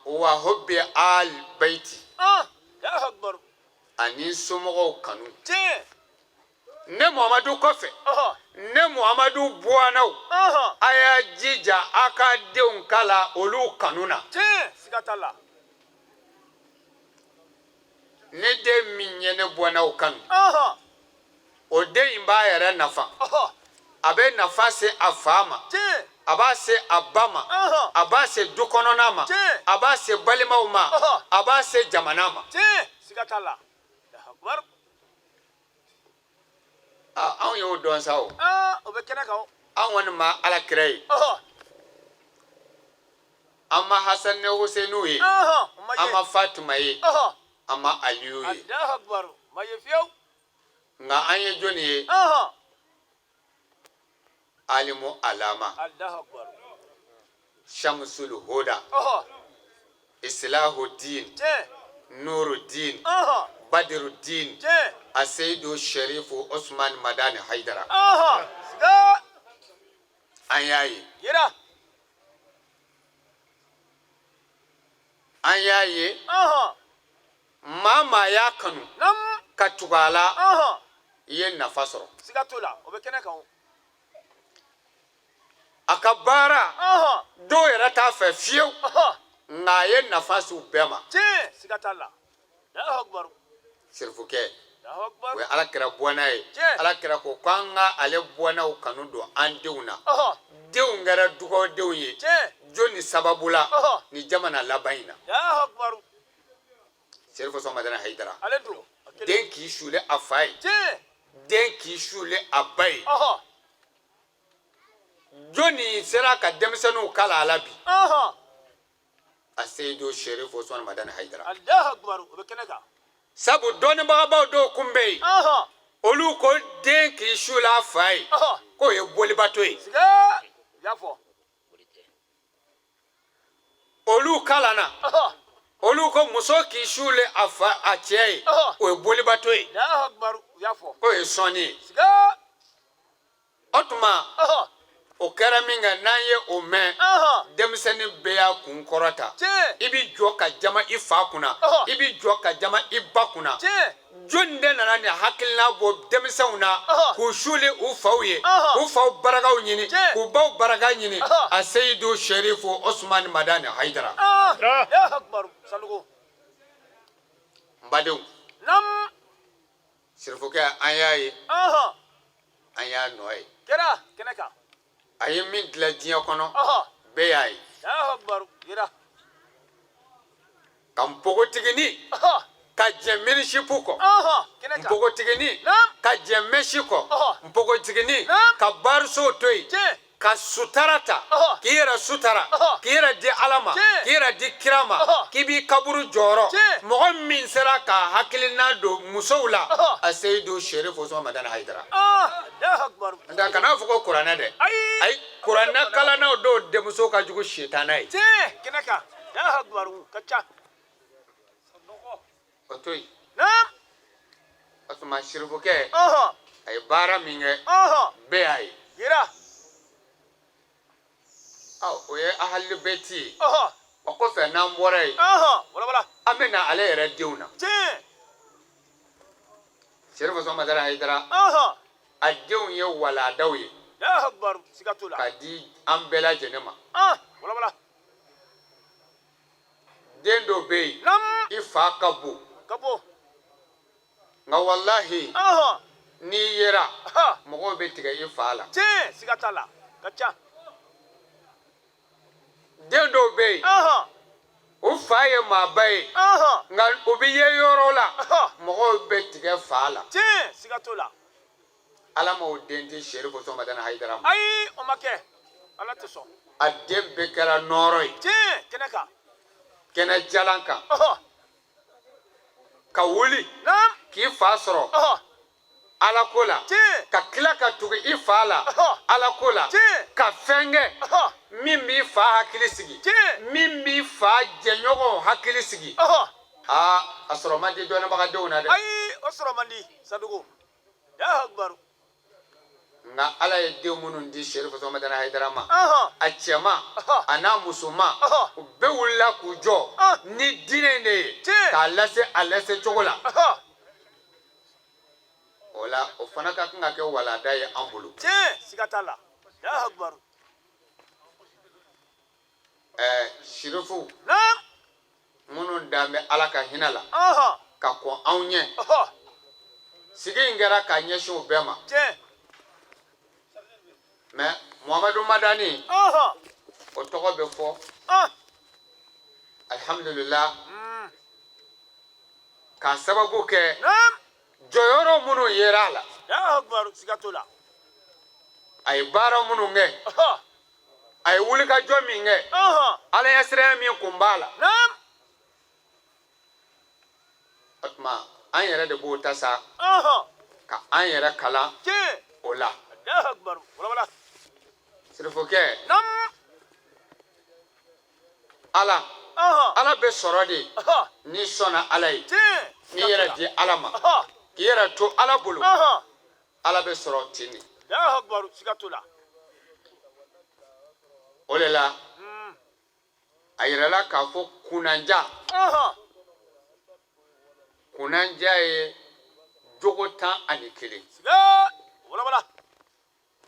wa hubbi al baiti, ani somɔgɔw kanu. Ne Muhamadu kɔfɛ, ne Muhamadu bɔnnaw, a y'a jija a ka denw kalan olu kanu na. Siga t'a la. Ni den min ye ne bɔnnaw kanu, o den in b'a yɛrɛ nafa, a bɛ nafa se a fa ma, a b'a se a ba ma, a b'a se du kɔnɔna ma, a b'a se balimaw ma, a b'a se jamana ma. Siga t'a la. Anw y'o dɔn sa o. O bɛ kɛnɛ kan o. Anw kɔni ma Ala kira ye. An ma Hasan ni Husenu ye. An ma Fatima ye. An ma Aliyu ye. Ma ye fiyewu. Nka an ye jɔnni ye? Alimu alama. Shamsul huda. Islahuddin. Nuruddin. Badruddin. Aseyidu Sherifu Osman Madani Haidara. An y'a ye. An y'a ye. Maa maa y'a kanu ka tugu a la, i ye nafa sɔrɔ. Siga t'o la, o bɛ kɛnɛ kan o. A ka baara, dɔw yɛrɛ t'a fɛ fiyewu, nka a ye nafa s'u bɛɛ ma. Tiɲɛ, siga t'a la. Serifukɛ, o ye Ala kira bɔnna ye. Ala kira ko k'an ka ale bɔnnaw kanu don an denw na. Denw kɛra dugawudenw ye. Jɔnni sababu la ni jamana laban in na? Serifu Usman Madani Hayidara. Den k'i sule a fa ye, den k'i sule a ba ye. Jɔnni sera ka denmisɛnninw kalan a la bi? A Seyidu Serifu Usman Madani Hayidara. Sabu dɔnnibagabaw dɔw kun bɛ yen, olu ko den k'i sule a fa ye, k'o ye bolibato ye. Olu kalanna, olu ko muso k'i sule a fa a cɛ ye, o ye bolibato ye, k'o ye sɔnni ye. O tuma o kɛra min kɛ, n'an ye o mɛn, denmisɛnnin bɛɛ y'a kun kɔrɔta. I b'i jɔ ka jama i fa kunna, i b'i jɔ ka jama i ba kunna. Jɔnni de nana nin hakilina bɔ denmisɛnw na k'u suli u faw ye, k'u faw barakaw ɲini, k'u baw baraka ɲini? A Seyidu Serifu Osman Madani Hayidara. N badenw, Serifukɛ, an y'a ye, an y'a nɔ ye. A ye min dilan diɲɛ kɔnɔ, bɛɛ y'a ye. Ka npogotiginin ka jɛ mini-jupe kɔ, npogotiginin ka jɛ mèche kɔ, npogotiginin ka barisow to yen, ka sutara ta, k'i yɛrɛ sutara, k'i yɛrɛ di Ala ma, k'i yɛrɛ di kira ma, k'i b'i kaburu jɔyɔrɔ. Mɔgɔ min sera ka hakilina don musow la, a Seyidu Serifu Usman Madani Hayidara. Nka kana fɔ ko kuranɛ dɛ, ayi, kuranɛ kalannaw dɔw denmuso ka jugu sitana ye. O to yen. O tuma Serifukɛ, a ye baara min kɛ, bɛɛ y'a ye. O ye ahali bɛti ye. O kɔfɛ, n'an bɔra yen, an bɛ na ale yɛrɛ denw na. Serifu Usman Madani Hayidara, a denw ye waladaw ye ka di an bɛɛ lajɛlen ma. Den dɔ bɛ yen, i fa ka bon, ka bon, nka walahi n'i yera, mɔgɔw bɛ tigɛ i fa la. Tiɲɛ, siga t'a la, ka ca. Den dɔw bɛ yen, u fa ye maaba ye, nka u bɛ ye yɔrɔ la, mɔgɔw bɛ tigɛ fa la. Tiɲɛ, siga t'o la. Ala ma o den di Serifu Usumani Madani Hayidara ma. Ayi, o ma kɛ, Ala tɛ sɔn. A den bɛɛ kɛra nɔɔrɔ ye. Tiɲɛ, kɛnɛ kan. Kɛnɛ jalan kan. Ka wuli k'i fa sɔrɔ Ala ko la, ka tila ka tugu i fa la Ala ko la, ka fɛn kɛ min b'i fa hakili sigi, min b'i fa jɛɲɔgɔn hakili sigi. Aa, a sɔrɔ man di dɔnnibagadenw na dɛ. Ayi, o sɔrɔ man di, Sadugu. Nka Ala ye den minnu di Serifu Usumani Madani Hayidara ma, a cɛman a n'a musoman, u bɛɛ wulila k'u jɔ ni diinɛ in de ye k'a lase a lase cogo la. O la, o fana ka kan ka kɛ walada ye an bolo. Tiɲɛ, siga t'a la. Ɛɛ, sirifu minnu dan bɛ Ala ka hinɛ la ka kɔn anw ɲɛ, sigi in kɛra ka ɲɛsin u bɛɛ ma. Mɛ Muhamadu Madani, o tɔgɔ bɛ fɔ, alihamudulila, k'a sababu kɛ jɔyɔrɔ minnu yera a la, a ye baara minnu kɛ, a ye wulikajɔ min kɛ, Ala ɲɛsiranya min kun b'a la. O tuma, an yɛrɛ de b'o ta sa ka an yɛrɛ kalan o la. Sirifokɛ, Ala, Ala bɛ sɔrɔ de n'i sɔnna Ala ye, n'i yɛrɛ di Ala ma, k'i yɛrɛ to Ala bolo, Ala bɛ sɔrɔ ten de. O de la, a yirala k'a fɔ kunnanja, kunnanja ye jogo 11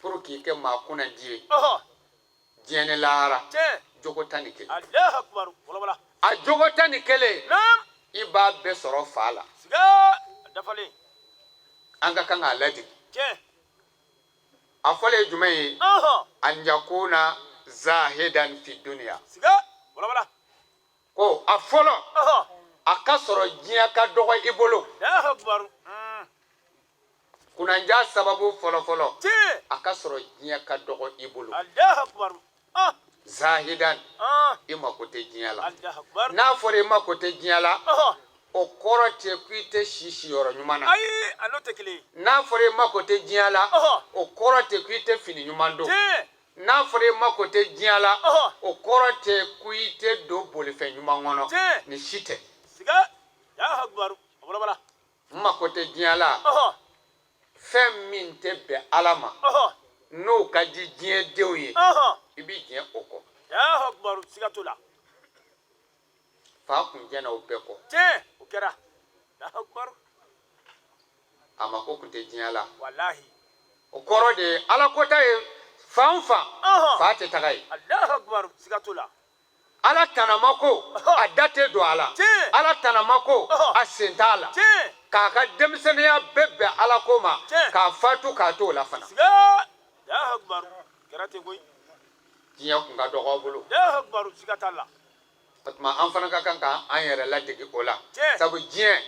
pour k'i kɛ maa kunnandi ye diɲɛ ni lahara. Jogo 11, a jogo 11, i b'a bɛɛ sɔrɔ fa la. An ka kan k'a ladege. A fɔlɔ ye jumɛn ye? An yakuna zahidan fi duniya. Ko a fɔlɔ, a ka sɔrɔ diɲɛ ka dɔgɔ i bolo. Kunnanja sababu fɔlɔfɔlɔ, a ka sɔrɔ diɲɛ ka dɔgɔ i bolo. Zahidan, i mako tɛ diɲɛ la. N'a fɔra i mako tɛ diɲɛ la, o kɔrɔ tɛ ko i tɛ si siyɔrɔ ɲuman na. N'a fɔra i mako tɛ diɲɛ la, o kɔrɔ tɛ ko i tɛ fini ɲuman don. N'a fɔra i mako tɛ diɲɛ la, o kɔrɔ tɛ ko i tɛ don bolifɛn ɲuman kɔnɔ. Nin si tɛ. N mako tɛ diɲɛ la, fɛn min tɛ bɛn Ala ma, n'o ka di diɲɛ denw ye, i b'i jɛn o kɔ. Fa kun jɛnna o bɛɛ kɔ. A mako kun tɛ diɲɛ la. O kɔrɔ de ye, Ala kota ye fan o fan, fa tɛ taga yen. Ala tanama ko, a da tɛ don a la. Ala tanama ko, a sen t'a la. K'a ka denmisɛnninya bɛɛ bɛn Ala ko ma, k'a fatu k'a to o la fana. Diɲɛ kun ka dɔgɔ bolo. O tuma, an fana ka kan k'an yɛrɛ ladege o la, sabu diɲɛ,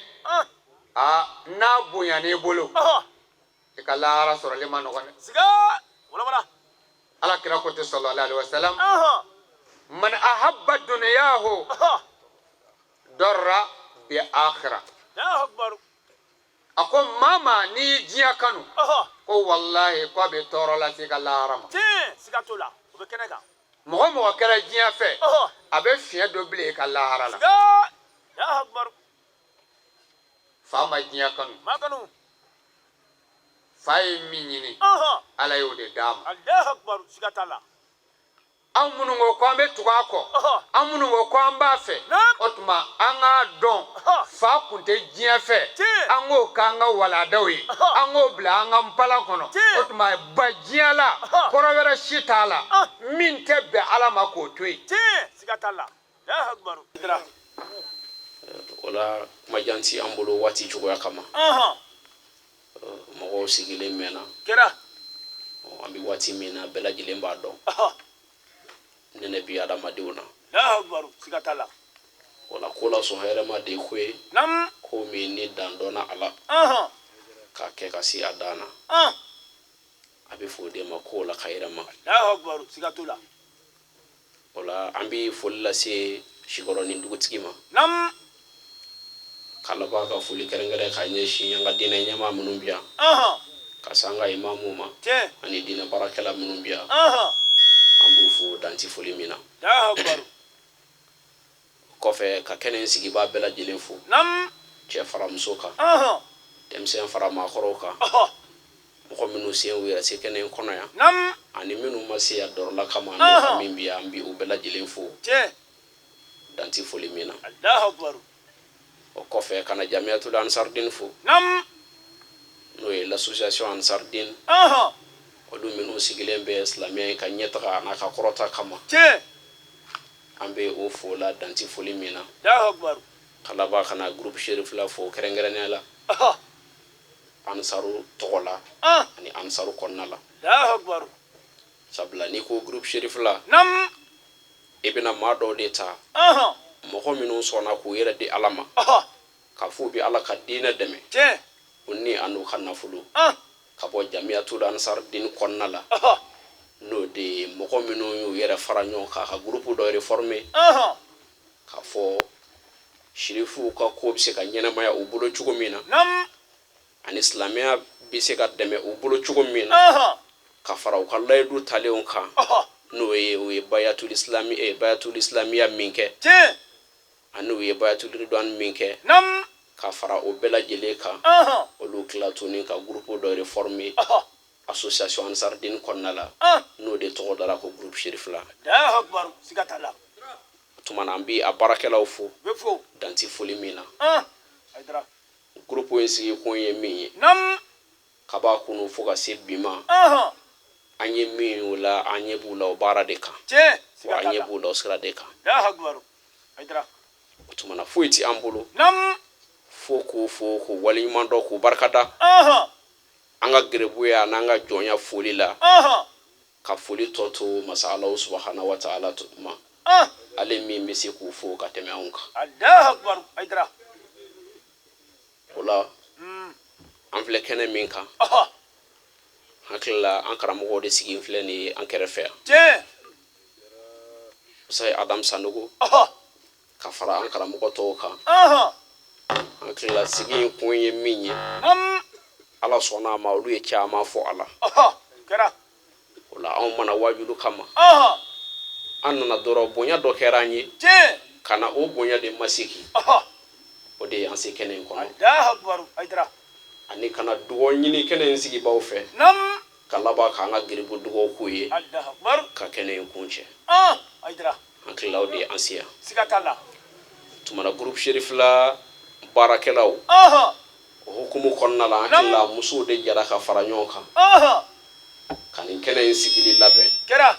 aa, n'a bonyana i bolo, i ka lahara sɔrɔli ma nɔgɔn dɛ. Ala kira ko ten, sallallahu alaihi wasallam: man ahabba duniyahu darra bi akhira. A ko maa maa n'i ye diɲɛ kanu, ko walahi, ko a bɛ tɔɔrɔ lase i ka lahara ma. Mɔgɔ mɔgɔ kɛra diɲɛ fɛ, a bɛ fiɲɛ dɔ bila i ka lahara la. Fa ma diɲɛ kanu. Fa ye min ɲini, Ala y'o de d'a ma. An minnu ko ko an bɛ tugu a kɔ, an minnu ko ko an b'a fɛ, o tuma an k'a dɔn fa kun tɛ diɲɛ fɛ. An k'o k'an ka waladaw ye, an k'o bila an ka npalan kɔnɔ. O tuma, ba diɲɛ la, kɔrɔ wɛrɛ si t'a la min tɛ bɛn Ala ma, k'o to yen. O la kuma jan ti an bolo waati cogoya kama. Mɔgɔw sigilen mɛnna. Kɛra. An bɛ waati min na, bɛɛ lajɛlen b'a dɔn nɛnɛ bi adamadenw na. Allahu akbar, siga t'a la. O la ko la sɔn hɛrɛma de ye ko ye, ko min ni dan dɔnna a la k'a kɛ ka se a dan na, a bɛ fɔ o de ma ko la ka yɛrɛ ma. Allahu akbar, siga t'o la. O la an bɛ foli lase Sikɔrɔni dugutigi ma, ka laban ka foli kɛrɛnkɛrɛn ka ɲɛsin an ka diinɛ ɲɛmaa minnu bi yan, ka se an ka imamuw ma ani diinɛ baarakɛla minnu bi yan, an b'u fo dan ti foli min na. Allahu akbar. Kɔfɛ, ka kɛnɛ in sigibaa bɛɛ lajɛlen fo, cɛ fara muso kan, denmisɛn fara maakɔrɔw kan, mɔgɔ minnu sen u yɛrɛ se kɛnɛ in kɔnɔ yan ani minnu ma se yan dɔrɔla kama n'u ka min bi yan, an bi u bɛɛ lajɛlen fo dan ti foli min na. Allahu akbar. O kɔfɛ, ka na Jamiyatul Ansardin fo, n'o ye l'association Ansardin, olu minnu sigilen bɛ silamɛya in ka ɲɛtaga n'a ka kɔrɔta kama, an bɛ o fo la dan ti foli min na. Allahu akbar. Ka laban ka na groupe Cherifla fo kɛrɛnkɛrɛnnenya la, Ansaru tɔgɔ la ani Ansaru kɔnɔna la. Allahu akbar. Sabula n'i ko groupe Cherifla, i bɛna maa dɔw de ta, mɔgɔ minnu sɔnna k'u yɛrɛ di Ala ma, k'a fɔ u bɛ Ala ka diinɛ dɛmɛ u ni a n'u ka nafolo, ka bɔ Jamiyatul Ansardin kɔnɔna la, n'o de ye mɔgɔ minnu y'u yɛrɛ fara ɲɔgɔn kan ka groupe dɔ yɛrɛ former, k'a fɔ sirifuw ka ko bɛ se ka ɲɛnamaya u bolo cogo min na, ani silamɛya bɛ se ka dɛmɛ u bolo cogo min na, ka fara u ka layidu talenw kan, n'o ye u ye bayatul islami bayatul islamiya min kɛ, ani u ye bayatul ridwan min kɛ, ka fara o bɛɛ lajɛlen kan, olu tila tuguni ka groupe dɔ yɛrɛ former association Ansardin kɔnɔna la, n'o de tɔgɔ dara ko groupe Cherifla. Allahu akbar, siga t'a la. O tuma na, an bi a baarakɛlaw fo Bɛ fo. dan ti foli min na. Hayidara. Groupe in sigikun ye min ye, kab'a kunu fo ka se bi ma, an ye min y'u la, an ɲɛ b'u la o baara de kan, Tiɲɛ. wa Siga an t'a ɲɛ la. b'u la o sira de kan. Allahu akbar. Hayidara. O tuma na, foyi ti an bolo fo k'u fo, k'u waleɲuman dɔn, k'u barikada an ka gɛrɛbuya n'an ka jɔnya foli la, ka foli tɔ to masa Alahu subahana wa taala ma, ale min bɛ se k'u fo ka tɛmɛ anw kan. Allahu akbar. Hayidara. O la, an filɛ kɛnɛ min kan, hakili la an karamɔgɔw de sigi filɛ nin ye an kɛrɛfɛ yan, Musa Adam Sanogo, ka fara an karamɔgɔ tɔw kan. Hakili la sigi in kun ye min ye, Ala sɔnna a ma, olu ye caman fɔ a la. Kɛra. O la, anw mana wajulu kama, an nana dɔrɔn, bonya dɔ kɛra an ye, ka na o bonya de masegi, o de ye an se kɛnɛ in kɔnɔ, Allahu akbar. Hayidara. ani ka na dugawu ɲini kɛnɛ in sigibaw fɛ, ka laban k'an ka geribu dugawu k'u ye, Allahu akbar. ka kɛnɛ in kun cɛ. Hayidara. Hakili la o de ye an se yan. Siga t'a la. Tuma na, groupe Cherifla baarakɛlaw, o hukumu kɔnɔna la, hakili la musow de jɛra ka fara ɲɔgɔn kan ka nin kɛnɛ in sigili labɛn, Kɛra.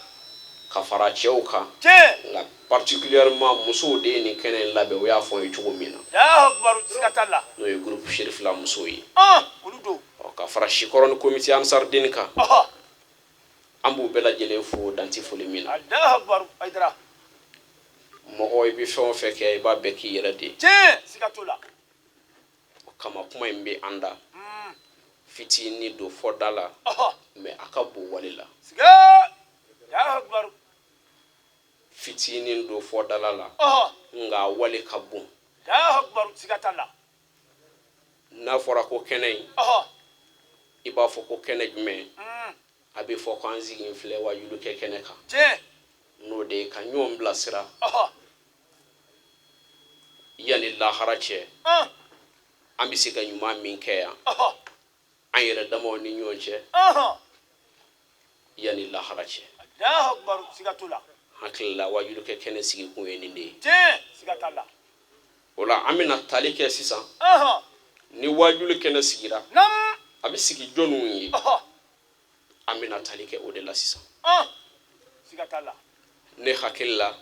ka fara cɛw kan, nka particulièrement musow de ye nin kɛnɛ in labɛn, o y'a fɔ n ye cogo min na, Allahu akbar, siga t'a la. n'o ye groupe Cherifla musow ye. Olu don. Ɔ, ka fara Sikɔrɔni comité Ansardin kan, an b'u bɛɛ lajɛlen fo dan ti foli min na. Allahu akbar. Hayidara. Mɔgɔ, i bɛ fɛn o fɛn kɛ, i b'a bɛɛ k'i yɛrɛ de ye. Tiɲɛ, siga t'o la. O kama, kuma in bɛ an da fitinin don fɔ da la, mais a ka bon wale la. Siga. Allahu akbar. Fitinin don fɔ dala la, nka a wale ka bon. Allahu akbar, siga t'a la. N'a fɔra ko kɛnɛ in, i b'a fɔ ko kɛnɛ jumɛn? A bɛ fɔ ko an sigi filɛ wajulu kɛ kɛnɛ kan, n'o de ye ka ɲɔgɔn bilasira yanni lahara cɛ. An bɛ se ka ɲuman min kɛ yan, an yɛrɛ damaw ni ɲɔgɔn cɛ, yanni lahara cɛ. Allahu akbar, siga t'o la. Hakili la wajulu kɛ kɛnɛ sigikun ye nin de ye. Tiɲɛ, siga t'a la. O la, an bɛna tali kɛ sisan. Ni wajulu kɛnɛ sigira, a bɛ sigi jɔnniw ye? An bɛna tali kɛ o de la sisan. Siga t'a la. Ne hakili la,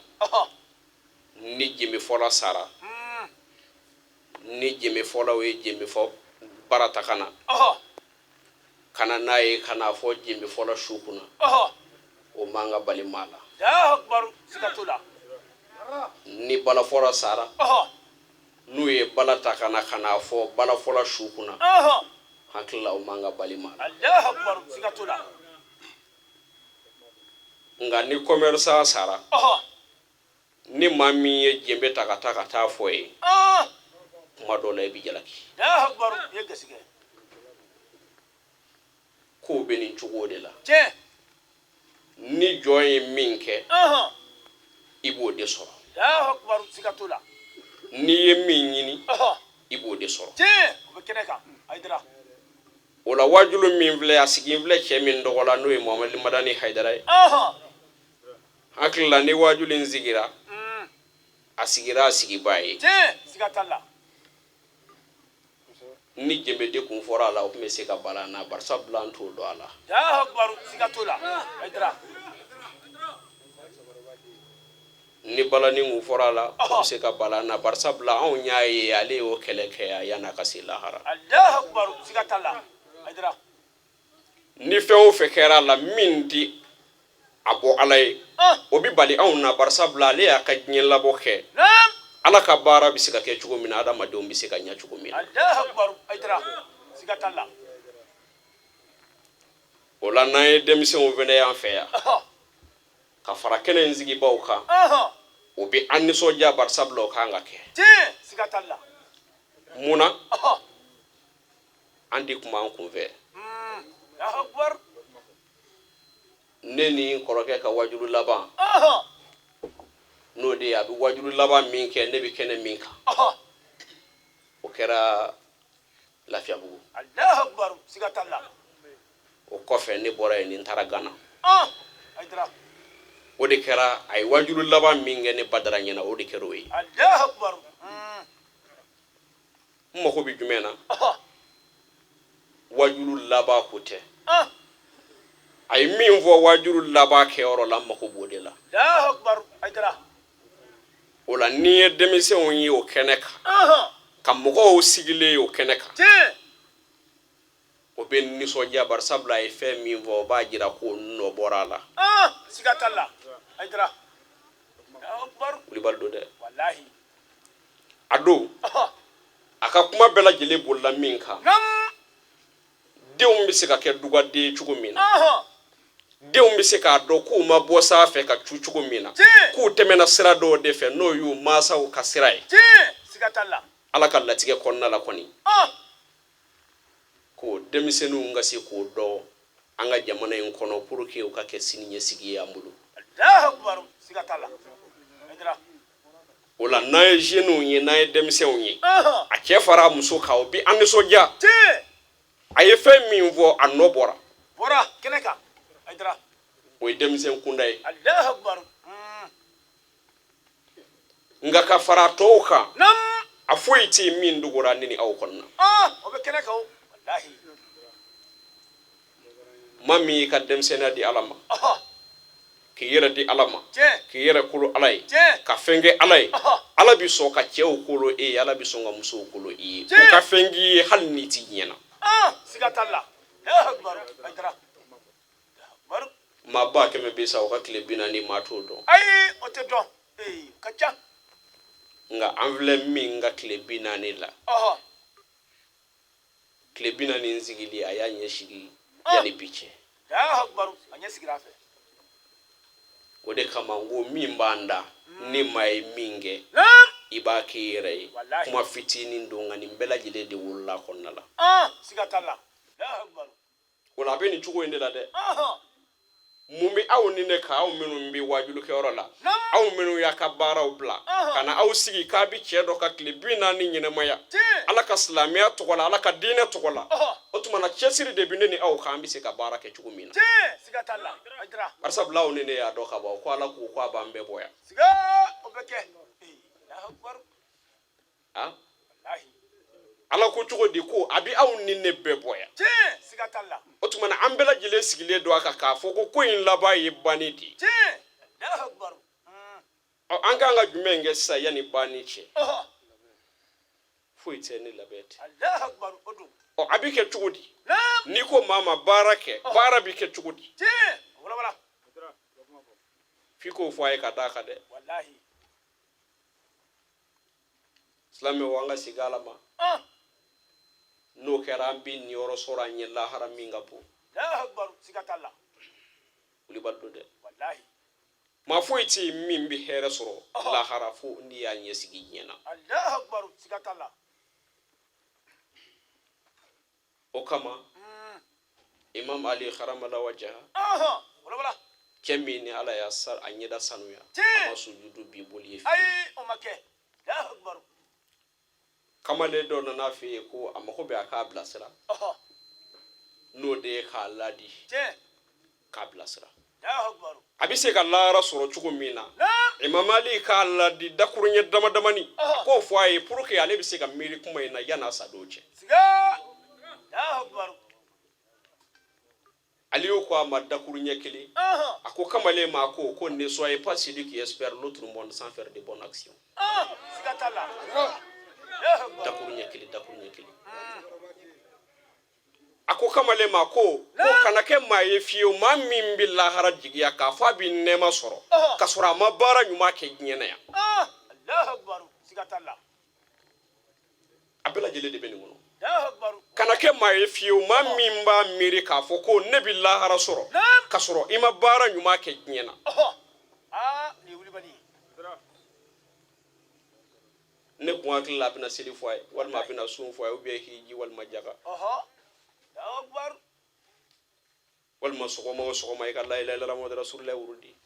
ni jemefɔla sara, Ni jenbefɔlaw ye jenbefɔ bara ta ka na ka na n'a ye ka n'a fɔ jenbefɔla su kunna, o man ka bali maa la. Ni balafɔla sara, n'u ye bala ta ka na ka n'a fɔ balafɔla su kunna, hakili la o man ka bali maa la. Nka ni commerçant sara, ni maa min ye jenbe ta ka taa ka taa fɔ ye, kuma dɔ la i bɛ jalaki. Kow bɛ nin cogo de la. Ni jɔn ye min kɛ, i b'o de sɔrɔ. N'i ye min ɲini, i b'o de sɔrɔ. O la waajulu min filɛ, a sigi filɛ cɛ min tɔgɔ la, n'o ye Mohamadu Madani Hayidara ye, hakili la ni waajulu in sigira, a sigira a sigibaa ye. Ni jenbeden kun fɔra a la, o tun bɛ se ka bala na, barisa bila an t'o dɔn a la. Ni balani kun fɔra a la, o bɛ se ka bala na, barisa bila anw y'a ye ale y'o kɛlɛ kɛ yan yan'a ka se lahara. Ni fɛn o fɛn kɛra a la min ti a bɔ Ala ye, o bɛ bali anw na, barisa bila ale y'a ka diɲɛ labɔ kɛ Ala ka baara bɛ se ka kɛ cogo min na, adamadenw bɛ se ka ɲɛ cogo min na. O la n'an ye denmisɛnw fana y'an fɛ yan ka fara kɛnɛ in sigibaw kan, o bɛ an nisɔndiya, barisa bila o kan ka kɛ. Mun na an di kuma an kunfɛ? Ne ni n kɔrɔkɛ ka wajulu laban, n'o de ye a bɛ wajulu laban min kɛ, ne bɛ kɛnɛ min kan, o kɛra Lafiyabugu. O kɔfɛ ne bɔra yen, ni n taara Gana. O de kɛra a ye wajulu laban min kɛ ne Badara ɲɛna, o de kɛra o ye. N mago bɛ jumɛn na? Wajulu laban ko tɛ. A ye min fɔ wajulu laban kɛyɔrɔ la, n mago b'o de la. O la n'i ye denmisɛnw ye o kɛnɛ kan, ka mɔgɔw sigilen ye o kɛnɛ kan, o bɛ nisɔndiya, bari sabula a ye fɛn min fɔ, o b'a jira ko nɔ bɔra a la. Siga t'a la, Hayidara. Wulibali don dɛ. A don a ka kuma bɛɛ lajɛlen bolila min kan, denw bɛ se ka kɛ dugaden ye cogo min na, denw bɛ se k'a dɔn k'u ma bɔ sanfɛ ka cu cogo min na, k'u tɛmɛna sira dɔw de fɛ, n'o y'u mansaw ka sira ye. Ala ka latigɛ kɔnɔna la kɔni, ko denmisɛnninw ka se k'o dɔn an ka jamana in kɔnɔ pour que u ka kɛ sini ɲɛsigi ye an bolo. O la n'an ye jeunes ye, n'an ye denmisɛnw ye, a cɛ fara a muso kan, o bɛ an nisɔndiya. A ye fɛn min fɔ, a nɔ bɔra. Bɔra kɛnɛ kan, Hayidara. O ye denmisɛn kunda ye. Nka ka fara tɔw kan, a foyi tɛ yen min dogora ne ni aw kɔnɔna. O bɛ kɛnɛ kan o, walahi. Maa min y'i ka denmisɛnninya di Ala ma, k'i yɛrɛ di Ala ma, k'i yɛrɛ kolo Ala ye, ka fɛn kɛ Ala ye, Ala bɛ sɔn ka cɛw kolo e ye, Ala bɛ sɔn ka musow kolo i ye, u ka fɛn k'i ye hali n'i ti diɲɛ na. Siga t'a la. Maa 100 000 bɛ sa o ka tile 40, maa t'o dɔn. Ayi, o tɛ dɔn, ka ca. Nka an filɛ min ka tile 40 la, tile 40 in sigili, a y'a ɲɛsigi yanni bi cɛ. A ɲɛ sigira a fɛ. O de kama n ko min b'an da, ni maa ye min kɛ, i b'a k'i yɛrɛ ye. Kuma fitinin don, nka nin bɛɛ lajɛlen de wolola a kɔnɔna la. Siga t'a la. O la a bɛ nin cogo in de la dɛ. Mun bɛ aw ni ne kan, aw minnu bɛ wajulikɛyɔrɔ la, aw minnu y'a ka baaraw bila ka na aw sigi k'a bɛ cɛ dɔ ka tile 40 ɲɛnamaya Ala ka silamɛya tɔgɔ la, Ala ka diinɛ tɔgɔ la? O tuma na cɛsiri de bɛ ne ni aw kan, an bɛ se ka baara kɛ cogo min na. Barisabula aw ni ne y'a dɔn ka ban ko Ala ko a b'an bɛɛ bɔ yan. Ala ko cogo di ko a bɛ aw ni ne bɛɛ bɔ yan? O tuma na an bɛɛ lajɛlen sigilen don a kan k'a fɔ ko ko in laban ye banni de ye. Ɔ, an kan ka jumɛn kɛ sisan yanni banni cɛ? Foyi. Foyi tɛ ni labɛn tɛ. Ɔ, a bɛ kɛ cogo di? N'i ko maa ma baara kɛ, baara bɛ kɛ cogo di? F'i k'o fɔ a ye ka d'a kan dɛ. Silamɛw, an ka segin Ala ma. N'o kɛra, an bɛ niyɔrɔ sɔrɔ an ɲɛ lahara min ka bon. Wulibali don dɛ. Maa foyi tɛ yen min bɛ hɛrɛ sɔrɔ lahara fo n'i y'a ɲɛsigi diɲɛ na. O kama, Imam Ali karamala wajaha, cɛ min ni Ala y'a a ɲɛda sanuya, a ma sujudu bi boli ye fiyewu. Kamalen dɔ nana a fɛ yen ko a mago bɛ a k'a bilasira, n'o de ye k'a ladi, k'a bilasira a bɛ se ka lahara sɔrɔ cogo min na. Imam Ali k'a ladi dakuruɲɛ dama damani, a k'o fɔ a ye pour que ale bɛ se ka miiri kuma in na yan'a sa don cɛ. Aliyu ko a ma dakuruɲɛ kelen, a ko kamalen ma ko ne soyez pas celui qui espère l'autre monde sans faire de bonnes actions. Dakuruɲɛ kelen, dakuruɲɛ kelen. A ko kamalen ma ko kana kɛ maa ye fiyewu, maa min bɛ lahara jigiya k'a fɔ a bɛ nɛɛma sɔrɔ k'a sɔrɔ a ma baara ɲuman kɛ diɲɛ na yan. A bɛɛ lajɛlen de bɛ nin kɔnɔ. Kana kɛ maa ye fiyewu, maa min b'a miiri k'a fɔ ko ne bɛ lahara sɔrɔ k'a sɔrɔ i ma baara ɲuman kɛ diɲɛ na. Ne kun hakili la a bɛna seli fɔ a ye, walima a bɛna sun fɔ a ye, ou bien hiji, walima jaka, walima sɔgɔma o sɔgɔma i ka la ilaha illallah muhammadu rasulullah wurudi.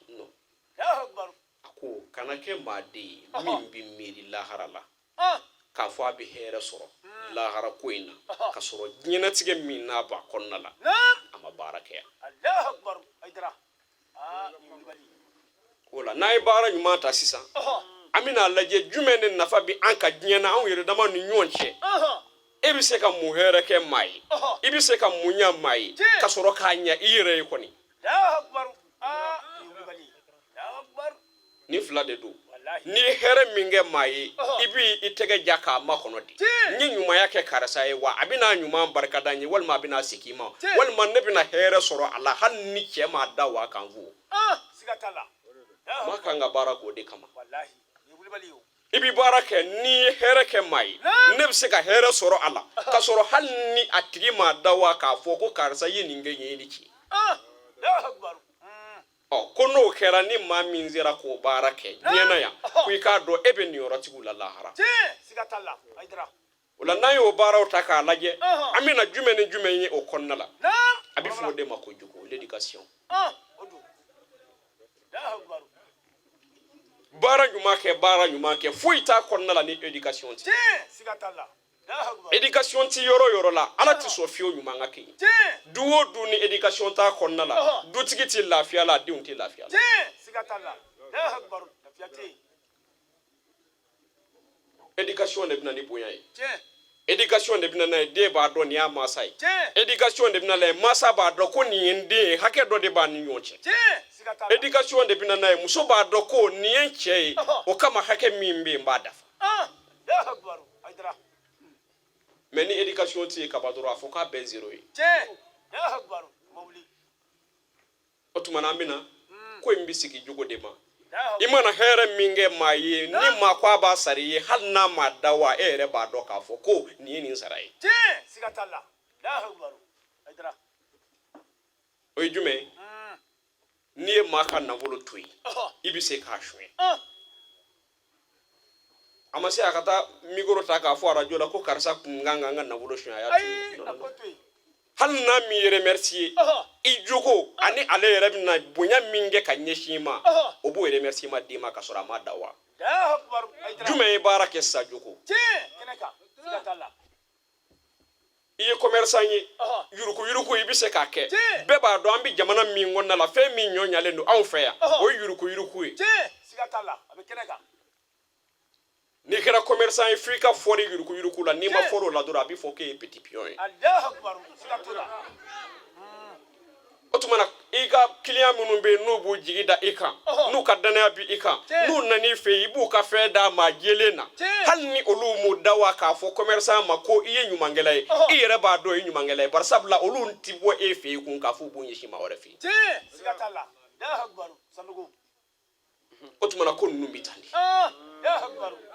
Non, a ko kana kɛ maa de ye min bɛ miiri lahara la k'a fɔ a bɛ hɛrɛ sɔrɔ lahara ko in na k'a sɔrɔ diɲɛnatigɛ min n'a b'a kɔnɔna la, a ma baara kɛ yan. O la, n'a ye baara ɲuman ta sisan, an bɛna lajɛ jumɛn de nafa bɛ an ka diɲɛ na, anw yɛrɛ dama ni ɲɔgɔn cɛ. E bɛ se ka mun hɛrɛ kɛ maa ye, i bɛ se ka mun ɲa maa ye ka sɔrɔ k'a ɲa i yɛrɛ ye kɔni? Ni fila de don. N'i ye hɛrɛ min kɛ maa ye, i b'i i tɛgɛ ja k'a makɔnɔ de. N ye ɲumanya kɛ karisa ye wa, a bɛna ɲuman barika da n ye, walima a bɛna segin i ma, walima ne bɛna hɛrɛ sɔrɔ a la, hali ni cɛ m'a da wa kan fo. Maa kan ka baara k'o de kama. I bɛ baara kɛ, n'i ye hɛrɛ kɛ maa ye, ne bɛ se ka hɛrɛ sɔrɔ a la k'a sɔrɔ hali ni a tigi m'a da wa k'a fɔ ko karisa ye nin kɛ n ye, i ni ce. Ɔ, ko n'o kɛra, ni maa min sera k'o baara kɛ diɲɛ na yan, ko i k'a dɔn e bɛ niyɔrɔtigiw la lahara. O la, n'an y'o baaraw ta k'a lajɛ, an bɛna jumɛn ni jumɛn ye o kɔnɔna la? A bɛ fɔ o de ma ko jogo, l'éducation. Baara ɲuman kɛ, baara ɲuman kɛ, foyi t'a kɔnɔna la ni éducation tɛ. Éducation ti yɔrɔ o yɔrɔ la, Ala ti sɔn fiyewu ɲuman ka kɛ yen. Du o du ni éducation t'a kɔnɔna la, dutigi ti lafiya la, a denw tɛ lafiya la. Éducation de bɛ na ni bonya ye. Éducation de bɛ na n'a ye den b'a dɔn nin y'a mansa ye. Éducation de bɛ na n'a ye mansa b'a dɔn ko nin ye n den ye, hakɛ dɔ de b'a ni ɲɔgɔn cɛ. Éducation de bɛ na n'a ye muso b'a dɔn ko nin ye n cɛ ye, o kama hakɛ min bɛ yen, n b'a dafa. Mais ni éducation tɛ yen kaban dɔrɔn, a fɔ k'a bɛɛ zéro ye. O tuma na, an bɛna ko in bɛ sigi jogo de ma. I mana hɛrɛ min kɛ maa ye, ni maa ko a b'a sara i ye, hali n'a ma da wa, e yɛrɛ b'a dɔn k'a fɔ ko nin ye nin sara ye. O ye jumɛn ye? N'i ye maa ka nafolo to yen, i bɛ se k'a suɲɛ. A ma se a ka taa micro ta k'a fɔ arajo la ko karisa kun kan ka n ka nafolo suɲɛ, a y'a to yen. Hali n'a m'i remercier, i jogo ani ale yɛrɛ bɛna bonya min kɛ ka ɲɛsin i ma, o b'o remerciement d'i ma k'a sɔrɔ a ma da wa. Jumɛn ye baara kɛ sisan? Jogo. I ye commerçant ye, yuruku yuruku, i bɛ se k'a kɛ. Bɛɛ b'a dɔn an bɛ jamana min kɔnɔna la, fɛn min ɲɔ ɲalen don anw fɛ yan, o ye yuruku yuruku ye. N'i kɛra commerçant ye, f'i ka fɔri yuruku yuruku la. N'i ma fɔri o la dɔrɔn, a bɛ fɔ k'e ye petit pion ye. O tuma na, I ka client minnu bɛ yen, n'u b'u jigi da i kan, n'u ka danaya bi i kan, n'u nan'i fɛ yen, i b'u ka fɛn d'a ma jɛlen na. Hali ni olu m'u da wa k'a fɔ commerçant ma ko i ye ɲumankɛla ye, i yɛrɛ b'a dɔn i ye ɲumankɛla ye. Bari sabula olu ti bɔ e fɛ yen kun k'a fɔ u b'u ɲɛsin maa wɛrɛ fɛ yen. O tuma na ko ninnu bɛ tan de.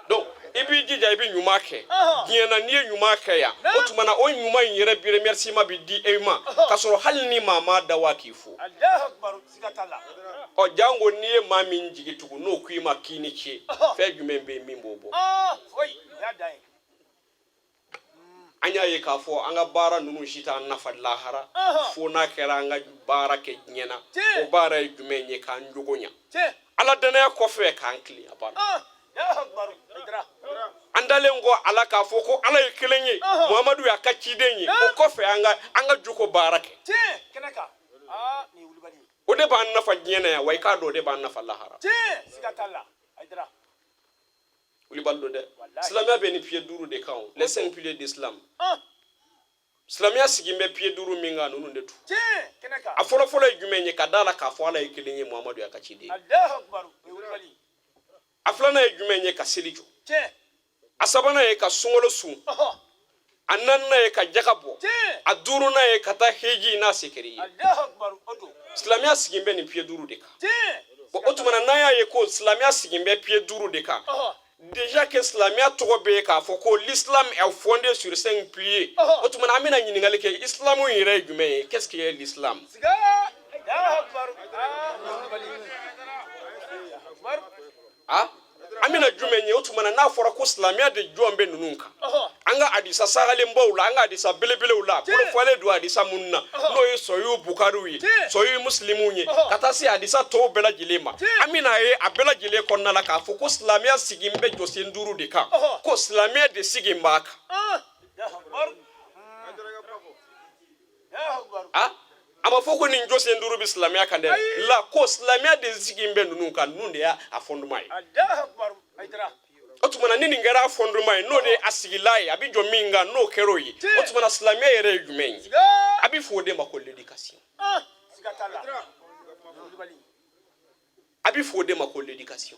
Donc i b'i jija, i bɛ ɲuman kɛ diɲɛ na. N'i ye ɲuman kɛ yan, o tuma na o ɲuman in yɛrɛ bi remerciement bɛ di e ma, k'a sɔrɔ hali ni maa m'a da wa k'i fo. Ɔ, janko n'i ye maa min jigi tugu, n'o k'i ma k'i ni ce, fɛn jumɛn bɛ yen min b'o bɔ? An y'a ye k'a fɔ an ka baara ninnu si t'an nafa lahara fo n'a kɛra an ka baara kɛ diɲɛ na. O baara ye jumɛn ye? K'an jogo ɲa, ala danaya kɔfɛ, k'an tilen. A banna. An dalen kɔ ala k'a fɔ ko ala ye kelen ye, Muhamadu y'a ka ciden ye, o kɔfɛ an ka jogo baara kɛ. O de b'an nafa diɲɛ na yan, wa i k'a dɔn, o de b'an nafa lahara. Wulibali don dɛ. Silamɛya bɛ nin pied duuru de kan o, les cinq piliers d'islam. Silamɛya sigin bɛ pied duuru min kan, ninnu de tu. A fɔlɔfɔlɔ ye jumɛn ye? Ka da la k'a fɔ ala ye kelen ye, Muhamadu y'a ka ciden ye. A filanan ye jumɛn ye? Ka seli jɔ. A sabanan ye ka sunkalo sun. A naaninan ye ka jaka bɔ. A duurunan ye ka taa heji n'a se kɛra i ye. Silamɛya sigin bɛ nin pied duuru de kan. Bon, o tuma na n'an y'a ye ko silamɛya sigin bɛ pied duuru de kan, déjà que silamɛya tɔgɔ bɛ yen k'a fɔ ko l'islam est fondé sur cinq piliers, o tuma na an bɛna ɲininkali kɛ: islam yɛrɛ ye jumɛn ye? Qu'est-ce que est l'islam? Ah, an bɛna jumɛn ye? O tuma na n'a fɔra ko silamɛya de jɔn bɛ ninnu kan, an ka hadisa sagalenbaw la, an ka hadisa belebelew la, bolofalen don hadisa minnu na, n'o ye Sɔyiw Bukariw ye, Sɔyiw Musilimuw ye, ka taa se hadisa tɔw bɛɛ lajɛlen ma, an bɛna ye a bɛɛ lajɛlen kɔnɔna la k'a fɔ ko silamɛya sigin bɛ jɔsen duuru de kan, ko silamɛya de sigin b'a kan. A a ma fɔ ko nin jɔsen duuru bɛ silamɛya kan dɛ, la ko silamɛya de sigin bɛ ninnu kan, ninnu de y'a fondement ye. O tuma na ni nin kɛra a fondement ye, n'o de ye a sigila ye, a bɛ jɔ min kan, n'o kɛra o ye, o tuma na silamɛya yɛrɛ ye jumɛn ye? A bɛ fɔ o de ma ko l'éducation. A bɛ fɔ o de ma ko l'éducation.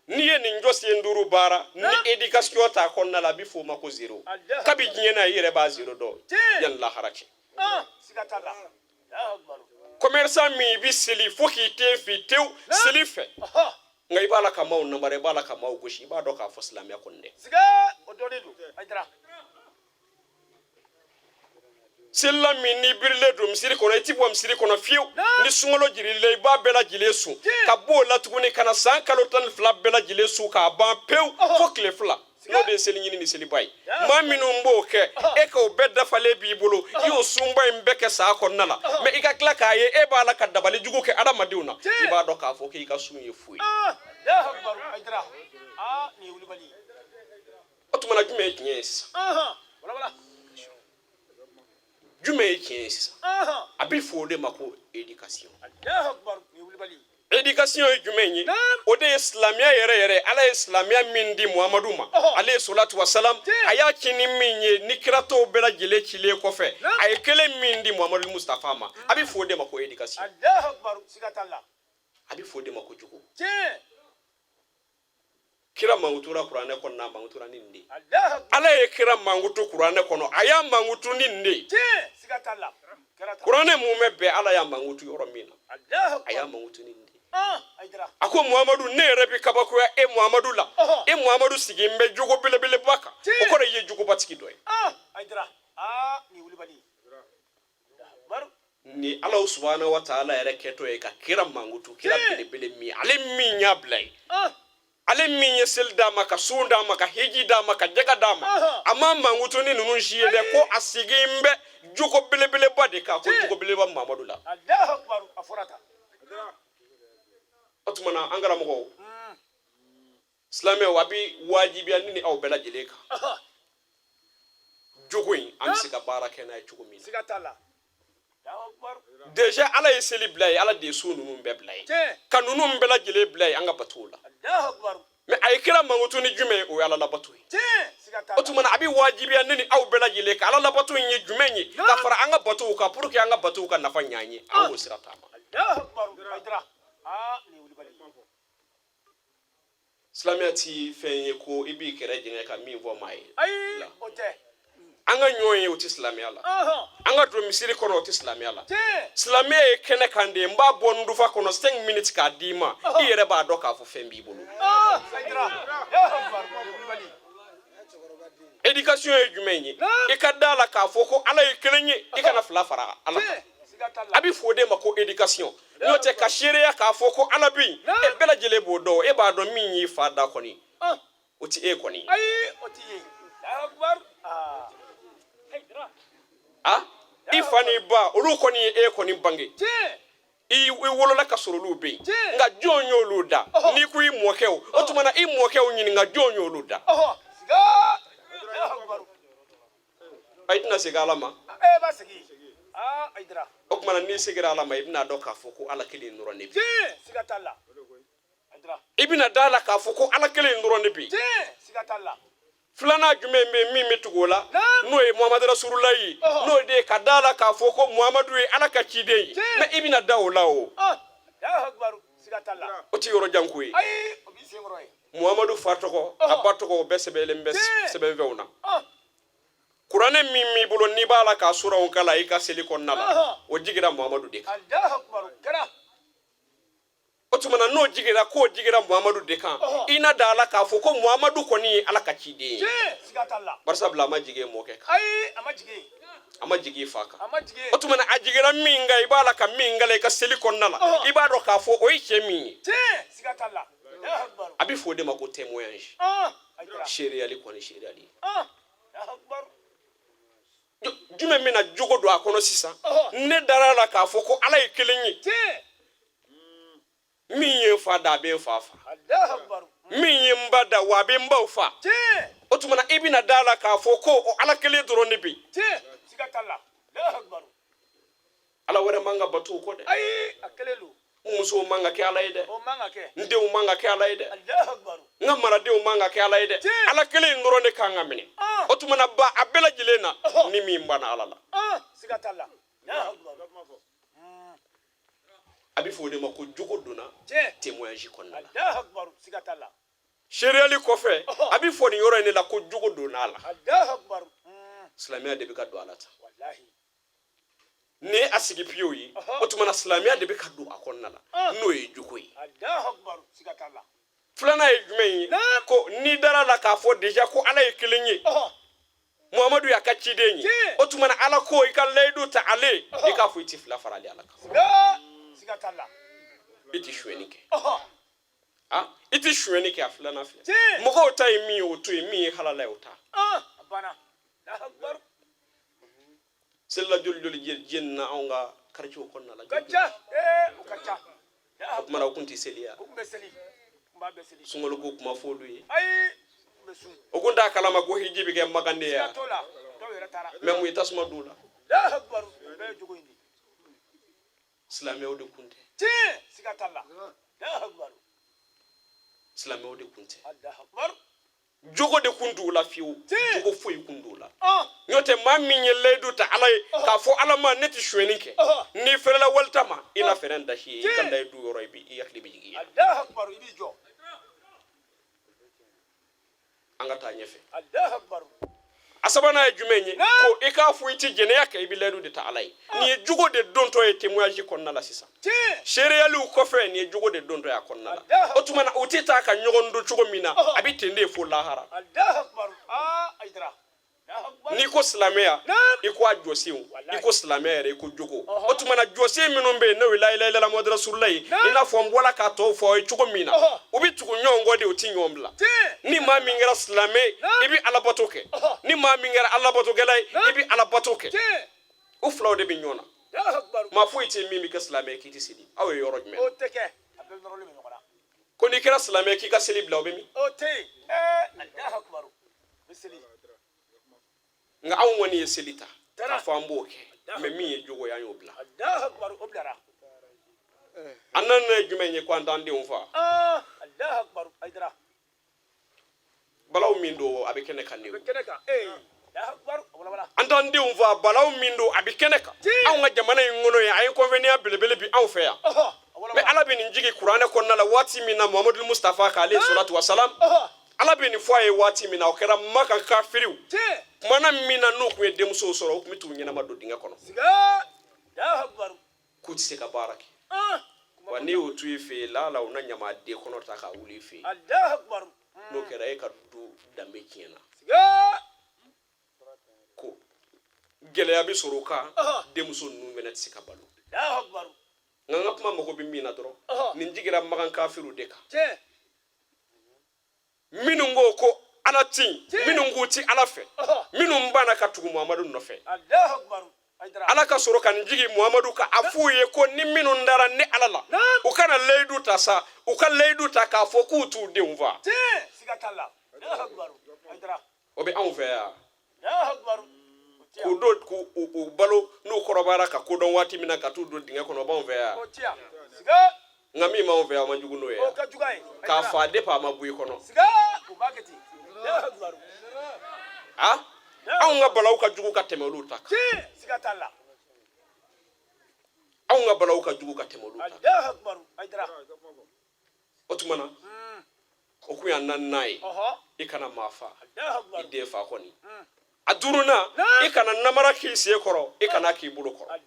N'i ye nin jɔsen duuru baara ni éducation t'a kɔnɔna la, a bɛ fɔ o ma ko zéro. Kabi diɲɛ na, i yɛrɛ b'a zéro dɔn yanni lahara cɛ. Commerçant min i bɛ seli fo k'i ten fin tewu seli fɛ, nka i b'a la ka maaw namara, i b'a la ka maaw gosi, i b'a dɔn k'a fɔ silamɛya kɔni dɛ. Selila min n'i birilen don misiri kɔnɔ, i ti bɔ misiri kɔnɔ fiyewu. Ni sunkalo jirila, i b'a bɛɛ lajɛlen sun, ka b'o la tuguni ka na san kalo 12 bɛɛ lajɛlen sun k'a ban pewu fo tile 2, n'o de ye seli ɲini ni seliba ye. Maa minnu b'o kɛ, e k'o bɛɛ dafalen b'i bolo, i y'o sunba in bɛɛ kɛ san kɔnɔna la, mais i ka tila k'a ye e b'a la ka dabali jugu kɛ adamadenw na, i b'a dɔn k'a fɔ k'i ka sun ye fu ye. O tuma na jumɛn ye tiɲɛ ye sisan? Jumɛn ye tiɲɛ ye sisan? A bɛ fɔ o de ma ko éducation. Éducation ye jumɛn ye? O de ye silamɛya yɛrɛ yɛrɛ. Ala ye silamɛya min di Muhamadu ma, ale ye salatu wasalam, a y'a ci ni min ye, ni kira tɔw bɛɛ lajɛlen cilen kɔfɛ, a ye kelen min di Muhamadu Mustafa ma, a bɛ fɔ o de ma ko éducation. A bɛ fɔ o de ma ko jogo. Kira mankutura kuranɛ kɔnɔ, a mankutura ni nin de ye. Ala ye kira mankutu kuranɛ kɔnɔ, a y'a mankutu ni nin de ye. Kuranɛ mumɛ bɛɛ, ala y'a mankutu yɔrɔ min na, a y'a mankutu ni nin de ye. A ko Muhamadu, ne yɛrɛ bɛ kabakoya e Muhamadu la. E Muhamadu sigin bɛ jogo belebeleba kan, o kɔrɔ i ye jogobatigi dɔ ye. Ni Ala subahana wa taala yɛrɛ kɛtɔ ye ka kira mankutu, kira belebele min ale min y'a bila ye, ale min ye seli d'a ma, ka sun d'a ma, ka hiji d'a ma, ka jaka d'a ma, a ma mankutu ni ninnu si ye dɛ, ko a sigin bɛ jogo belebeleba de kan, ko jogo belebeleba Mamadu la. O tuma na an karamɔgɔw, silamɛw, a bɛ wajibiya ne ni aw bɛɛ lajɛlen kan, jogo in, an bɛ se ka baara kɛ n'a ye cogo min na. Déjà ala ye seli bila ye, ala de ye sun ninnu bɛɛ bila ye, ka ninnu bɛɛ lajɛlen bila ye an ka batow la. Mais a ye kira mankutu ni jumɛn ye? O ye ala labato ye. O tuma na a bɛ wajibiya ne ni aw bɛɛ lajɛlen ka ala labato in ye jumɛn ye ka fara an ka batow kan pour que an ka batow ka nafa ɲɛ an ye, an k'o sira taama. Silamɛya ti fɛn ye ko i b'i kɛrɛ jɛngɛ ka min fɔ maa ye. An ka ɲɔgɔn ye, o tɛ silamɛya la. An ka don misiri kɔnɔ, o tɛ silamɛya la. Silamɛya ye kɛnɛ kan de ye. N b'a bɔ n dufa kɔnɔ 5 minutes k'a d'i ma, i yɛrɛ b'a dɔn k'a fɔ fɛn b'i bolo. Éducation ye jumɛn ye? I ka da la k'a fɔ ko Ala ye kelen ye, i kana fila fara Ala kan. A bɛ fɔ o de ma ko éducation. N'o tɛ ka seereya k'a fɔ ko Ala bɛ yen, e bɛɛ lajɛlen b'o dɔn. E b'a dɔn min y'i fa da kɔni, o ti e kɔni. A i fa n'i ba, olu kɔni ye e kɔni bange, i wolola ka sɔrɔ olu bɛ yen, nka jɔn y'olu da? N'i ko i mɔkɛw, o tuma na i mɔkɛw ɲininka jɔn y'olu da. I tɛna segin Ala ma. O tuma na n'i seginna Ala ma, i bɛna dɔn k'a fɔ ko Ala kelen dɔrɔn de bɛ yen. I bɛna da la k'a fɔ ko Ala kelen dɔrɔn de bɛ yen. Filanan jumɛn bɛ yen min bɛ tugu o la, n'o ye Muhamadu Rasululayi ye, n'o de ye ka da la k'a fɔ ko Muhamadu ye Ala ka ciden ye. Mais i bɛna da o la, o o ti yɔrɔ jan ko ye. Muhamadu fa tɔgɔ, a ba tɔgɔ, o bɛɛ sɛbɛnlen bɛ sɛbɛnfɛnw na. Kuranɛ min b'i bolo, n'i b'a la k'a suraw kalan i ka seli kɔnɔna la, o jigira Muhamadu de kan. O tuma na n'o jigira, k'o jigira Muhamadu de kan, i na da la k'a fɔ ko Muhamadu kɔni ye Ala ka ciden ye. Barisa bila a ma jigin mɔkɛ kan, a ma jigin i fa kan. O tuma na a jigira min kan, i b'a la ka min kalan i ka seli kɔnɔna la, i b'a dɔn k'a fɔ o ye cɛ min ye. A bɛ fɔ o de ma ko témoignage, seereyali kɔni, seereyali. Jumɛn bɛna jogo don a kɔnɔ sisan? Ne dara la k'a fɔ ko Ala ye kelen ye. Min ye n fa da, a bɛ n fa fa. Min ye n ba da, wa a bɛ n baw fa. O tuma na i bɛna da la k'a fɔ ko o Ala kelen dɔrɔn de bɛ yen. Ala wɛrɛ man ka bato o kɔ dɛ. N musow man ka kɛ Ala ye dɛ, n denw man ka kɛ Ala ye dɛ, n ka maradenw man ka kɛ Ala ye dɛ. Ala kelen in dɔrɔn de kan ka minɛ. O tuma na ba a bɛɛ lajɛlen na, ni min banna Ala la, a bɛ fɔ o de ma ko jogo donna témoignage kɔnɔna la. Seereyali kɔfɛ, a bɛ fɔ nin yɔrɔ in de la ko jogo donna a la. Silamɛya de bɛ ka don a la tan. Ni a sigi piyew ye, o tuma na silamɛya de bɛ ka don a kɔnɔna la, n'o ye jogo ye. Filanan ye jumɛn ye? Ko n'i dara la k'a fɔ déjà ko Ala ye kelen ye, Muhamadu y'a ka ciden ye, o tuma na Ala ko i ka layidu ta ale, i k'a fɔ i ti fila fara ale Ala kan, i ti sonyɛni kɛ, i ti sonyɛni kɛ. A filanan filɛ, mɔgɔw ta ye min ye, o to yen, min ye halala ye, o ta. Selila joli joli jenina anw ka quartier kɔnɔna la? O tuma na o kun tɛ seli ya? Sunkalo ko kuma fɔ olu ye, o kun t'a kalama ko hiji bɛ kɛ Makan de ya? Mais mun ye tasuma don o la? Silamɛw de kun tɛ, silamɛw de kun tɛ, jogo de kun t'u la fiyewu, jogo foyi kun t'u la. N'o tɛ, maa min ye layidu ta Ala ye k'a fɔ Ala ma ne tɛ sonyɛni kɛ, n'i fɛrɛla walita ma, i na fɛrɛn dasi ye i ka layidu yɔrɔ, i b'i hakili bɛ jigin i yɛrɛ. An ka taa ɲɛfɛ. A sabanan ye jumɛn ye? Ko i k'a fɔ i tɛ jɛnɛya kɛ, i bɛ layidu de ta Ala ye. Nin ye jogo de dontɔ ye témoignage kɔnɔna la sisan. Seereyaliw kɔfɛ, nin ye jogo de dontɔ ye a kɔnɔna la. O tuma na u tɛ taa ka ɲɔgɔn don cogo min na, a bɛ ten de fo lahara. N'i ko silamɛya, i ko a jɔsenw, i ko silamɛya yɛrɛ, i ko jogo. O tuma na jɔsen minnu bɛ yen, n'o ye la ilaha illallah muhammadu rasulullah ye, i n'a fɔ n bɔra k'a tɔw fɔ aw ye cogo min na, u bɛ tugu ɲɔgɔn kɔ de, u tɛ ɲɔgɔn bila. Ni maa min kɛra silamɛ ye, i bɛ alabato kɛ. Ni maa min kɛra alabatokɛla ye, i bɛ alabato kɛ. U filaw de bɛ ɲɔgɔn na. Maa foyi tɛ min bɛ kɛ silamɛ ye k'i tɛ seli. Aw ye yɔrɔ jumɛn ko n'i kɛra silamɛ k'i ka seli bila, o bɛ min? Nka anw kɔni ye seli ta k'a fɔ an b'o kɛ, mais min ye jogo ye, an y'o bila. An nana ye jumɛn ye? Ko an t'an denw fa. Balaw min don, a bɛ kɛnɛ kan de. An t'an denw faa, balaw min don, a bɛ kɛnɛ kan. Anw ka jamana in kɔnɔ yan, a inconvénient belebele bi anw fɛ yan. Mais Ala bɛ nin jigin kuranɛ kɔnɔna la waati min na, Muhamadu Mustafa kan alayhi salatu wa salam, Ala bɛ nin fɔ a ye waati min na, o kɛra Maka kafiriw kumana min na, n'u tun ye denmusow sɔrɔ, u tun bɛ t'u ɲɛnama don dingɛ kɔnɔ k'u tɛ se ka baara kɛ. Wa n'i y'o to i fɛ yen, laala u na ɲamaden kɔnɔ ta k'a wuli i fɛ yen. N'o kɛra, e ka du danbe tiɲɛna, ko gɛlɛya bɛ sɔrɔ o kan, denmuso ninnu fana tɛ se ka balo. Nka n ka kuma mago bɛ min na dɔrɔn, nin jigira Makan kafiriw de kan, minnu ko ko Ala tɛ yen, minnu k'u ti Ala fɛ, minnu banna ka tugu Muhamadu nɔfɛ. Ala ka sɔrɔ ka nin jigin Muhamadu kan, a f'u ye ko ni minnu dara ne Ala la, u kana layidu ta sa, u ka layidu ta k'a fɔ k'u t'u denw faa. O bɛ anw fɛ yan, k'u don k'u balo, n'u kɔrɔbayara ka kodɔn waati min na, ka t'u don dingɛ kɔnɔ, o b'anw fɛ yan. Nka min b'anw fɛ yan, o man jugu n'o ye, k'a fa depuis a ma bɔ i kɔnɔ. A anw ka balaw ka jugu ka tɛmɛ olu ta kan. Anw ka balaw ka jugu ka tɛmɛ olu ta kan. O tuma na, o kun y'a naaninan ye, i kana maa fa, i den fa kɔni. A duurunan, i kana namara k'i sen kɔrɔ, i kana k'i bolo kɔrɔ.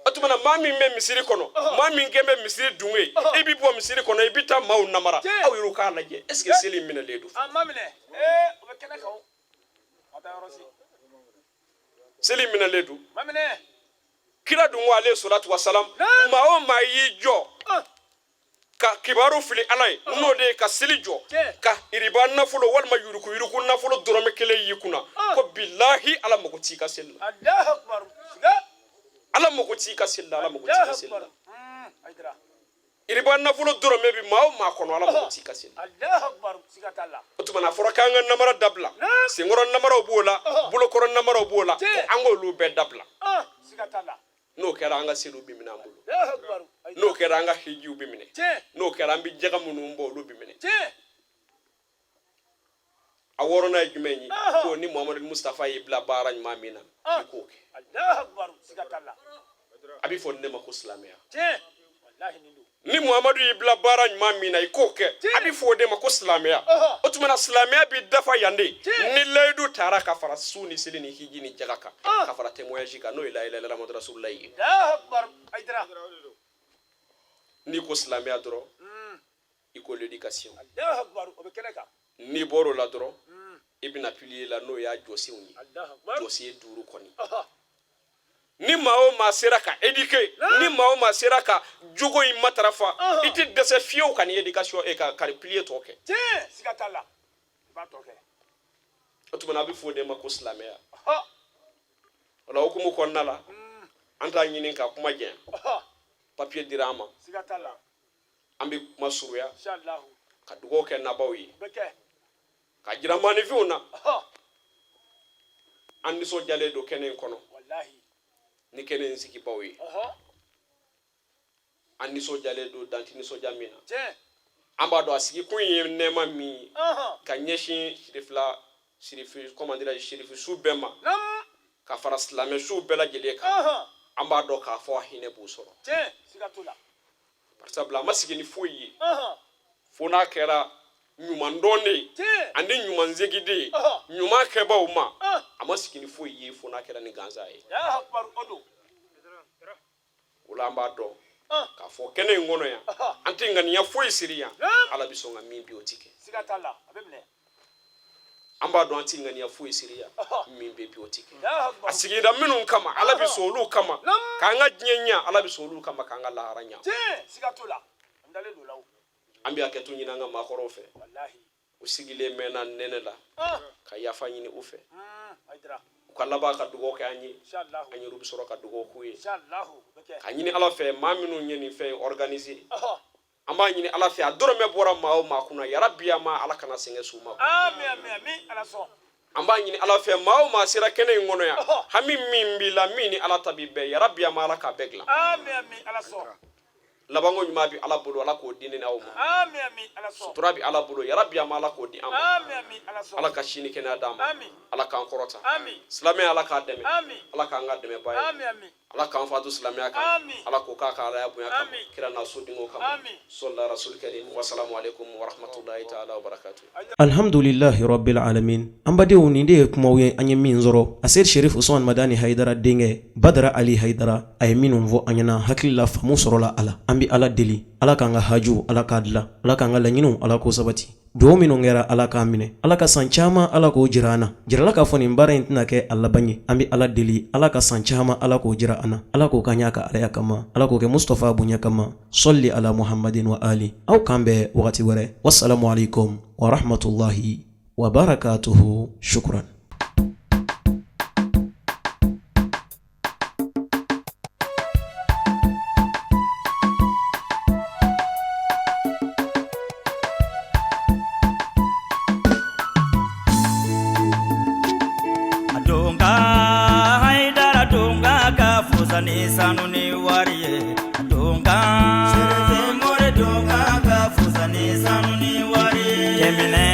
O tuma na, maa min bɛ misiri kɔnɔ, maa min kɛn bɛ misiri dunge ye, i bɛ bɔ misiri kɔnɔ, i bɛ taa maaw namara. Aw yɛrɛw k'a lajɛ, est ce que seli in minɛlen don? Seli in minɛlen don? Kira dun ko alayhi salatu wasalam, maa o maa y'i jɔ ka kibaru fili Ala ye, n'o de ye ka seli jɔ ka iriba nafolo walima yurukuyuruku nafolo dɔrɔmɛ kelen y'i kunna, ko bilahi, Ala mago t'i ka seli la. Ala mago t'i ka seli la. Ala mago t'i ka seli la. Iriba nafolo dɔrɔmɛ bi maa o maa kɔnɔ, Ala mago t'i ka seli la. O tuma na, a fɔra k'an ka namara dabila. Senkɔrɔ namaraw b'o la, bolokɔrɔ namaraw b'o la, ko an k'olu bɛɛ dabila. N'o kɛra, an ka seliw bɛ minɛ an bolo. N'o kɛra, an ka hijiw bɛ minɛ. N'o kɛra, an bɛ jaga minnu bɔ, olu bɛ minɛ. A wɔɔrɔnan ye jumɛn ye? Ko ni Muhamadu Mustafa y'i bila baara ɲuman min na, i k'o kɛ. A bɛ fɔ ne ma ko silamɛya. Ni Muhamadu y'i bila baara ɲuman min na, i k'o kɛ, a bɛ fɔ o de ma ko silamɛya. O tuma na, silamɛya bɛ dafa yan de ni layidu taara ka fara sun ni seli ni hiji ni jaga kan, ka fara témoignage kan, n'o ye la ilaha illallah Muhammadu rasulullah ye. N'i ko silamɛya dɔrɔn, i ko l'éducation. N'i bɔr'o la dɔrɔn, i bɛna pilier la, n'o y'a jɔsenw ye, jɔsen duuru kɔni. Ni maa o maa sera ka éduquer, ni maa o maa sera ka jogo in matarafa, i tɛ dɛsɛ fiyewu ka ni éducation e ka pilier tɔ kɛ. O tuma na, a bɛ fɔ o de ma ko silamɛya. O la hukumu kɔnɔna la, an t'a ɲini ka kuma janya. Papier dira an ma, an bɛ kuma surunya ka dugawu kɛ nabaw ye, ka jira maaninfinw na an nisɔndiyalen don kɛnɛ in kɔnɔ ni kɛnɛ in sigibaw ye. An nisɔndiyalen don dan tɛ nisɔndiya min na. An b'a dɔn a sigikun ye nɛɛma min ye ka ɲɛsin sirifila sirifi, comment dirais-je, sirifi su bɛɛ ma, ka fara silamɛ suw bɛɛ lajɛlen kan. An b'a dɔn k'a fɔ a hinɛ b'u sɔrɔ, sabula a ma sigi ni foyi ye fo n'a kɛra ɲumandɔn de ye ani ɲumansegin de ye ɲuman kɛbaw ma. A ma sigi ni foyi ye fo n'a kɛra ni gansan ye. O la, an b'a dɔn k'a fɔ kɛnɛ in kɔnɔ yan, an tɛ ŋaniya foyi siri yan, Ala bɛ sɔn ka min bi o ti kɛ. An b'a dɔn an tɛ ŋaniya foyi siri yan, min bɛ bi o ti kɛ. A sigira minnu kama, Ala bɛ sɔn olu kama k'an ka diɲɛ ɲa, Ala bɛ sɔn olu kama k'an ka lahara ɲa. An bɛ hakɛto ɲini an ka maakɔrɔw fɛ, u sigilen mɛnna nɛnɛ la, ka yafa ɲini u fɛ, u ka laban ka dugawu kɛ an ye, an yɛrɛ bɛ sɔrɔ ka dugawu k'u ye, ka ɲini Ala fɛ, maa minnu ye nin fɛn in organiser, an b'a ɲini Ala fɛ, a dɔrɔmɛ bɔra maa o maa kunna, yarabi, a ma Ala kana sɛgɛn s'u ma. An b'a ɲini Ala fɛ, maa o maa sera kɛnɛ in kɔnɔ yan, hami min b'i la, min ni Ala ta b'i bɛn, yarabi, a ma Ala k'a bɛɛ dilan. Labanko ɲuman bɛ Ala bolo, Ala k'o di ne n'aw ma. Sutura bɛ Ala bolo, yarabi an ma Ala k'o di an ma. Ala ka si ni kɛnɛya d'an ma. Ala k'an kɔrɔta. Silamɛya, Ala k'a dɛmɛ. Ala k'an ka dɛmɛba ye. Ala k'an fatu silamɛya kan. Ala k'o k'a ka alaya bonya kama, kira n'a sodenw kama. Sɔla rasul karim. Wasalamu alaikum warahmatullahi taala wabarakatuh. Alhamdulilahi rabbil alamin. An badenw, nin de ye kumaw ye an ye min sɔrɔ a Seyidi Sherif Usman Madani Hayidara denkɛ Badara Ali Hayidara, a ye minnu fɔ an ɲɛna. Hakili la faamu sɔrɔla a la. An bɛ Ala deli, Ala k'an ka haju Ala k'a dilan, Ala k'an ka laɲiniw Ala k'o sabati. Dugawu minnu kɛra, Ala k'a minɛ. Ala ka san caman Ala k'o jira an na. Jirala k'a fɔ nin baara in tɛna kɛ a laban ye. An bɛ Ala deli, Ala ka san caman Ala k'o jira an na. Ala k'o k'an y'a ka alaya kama, Ala k'o kɛ Mustafa bonya kama. Sɔli ala Muhamadin wa ali. Aw k'an bɛn wagati wɛrɛ. Wasalamu alaikum wa rahmatulahi wa barakatuhu. Shukran. Haidara donka ka fusa ni sanu ni wari ye. Donka Serifu More donka ka fusa ni sanu ni wari ye. Cɛminɛ.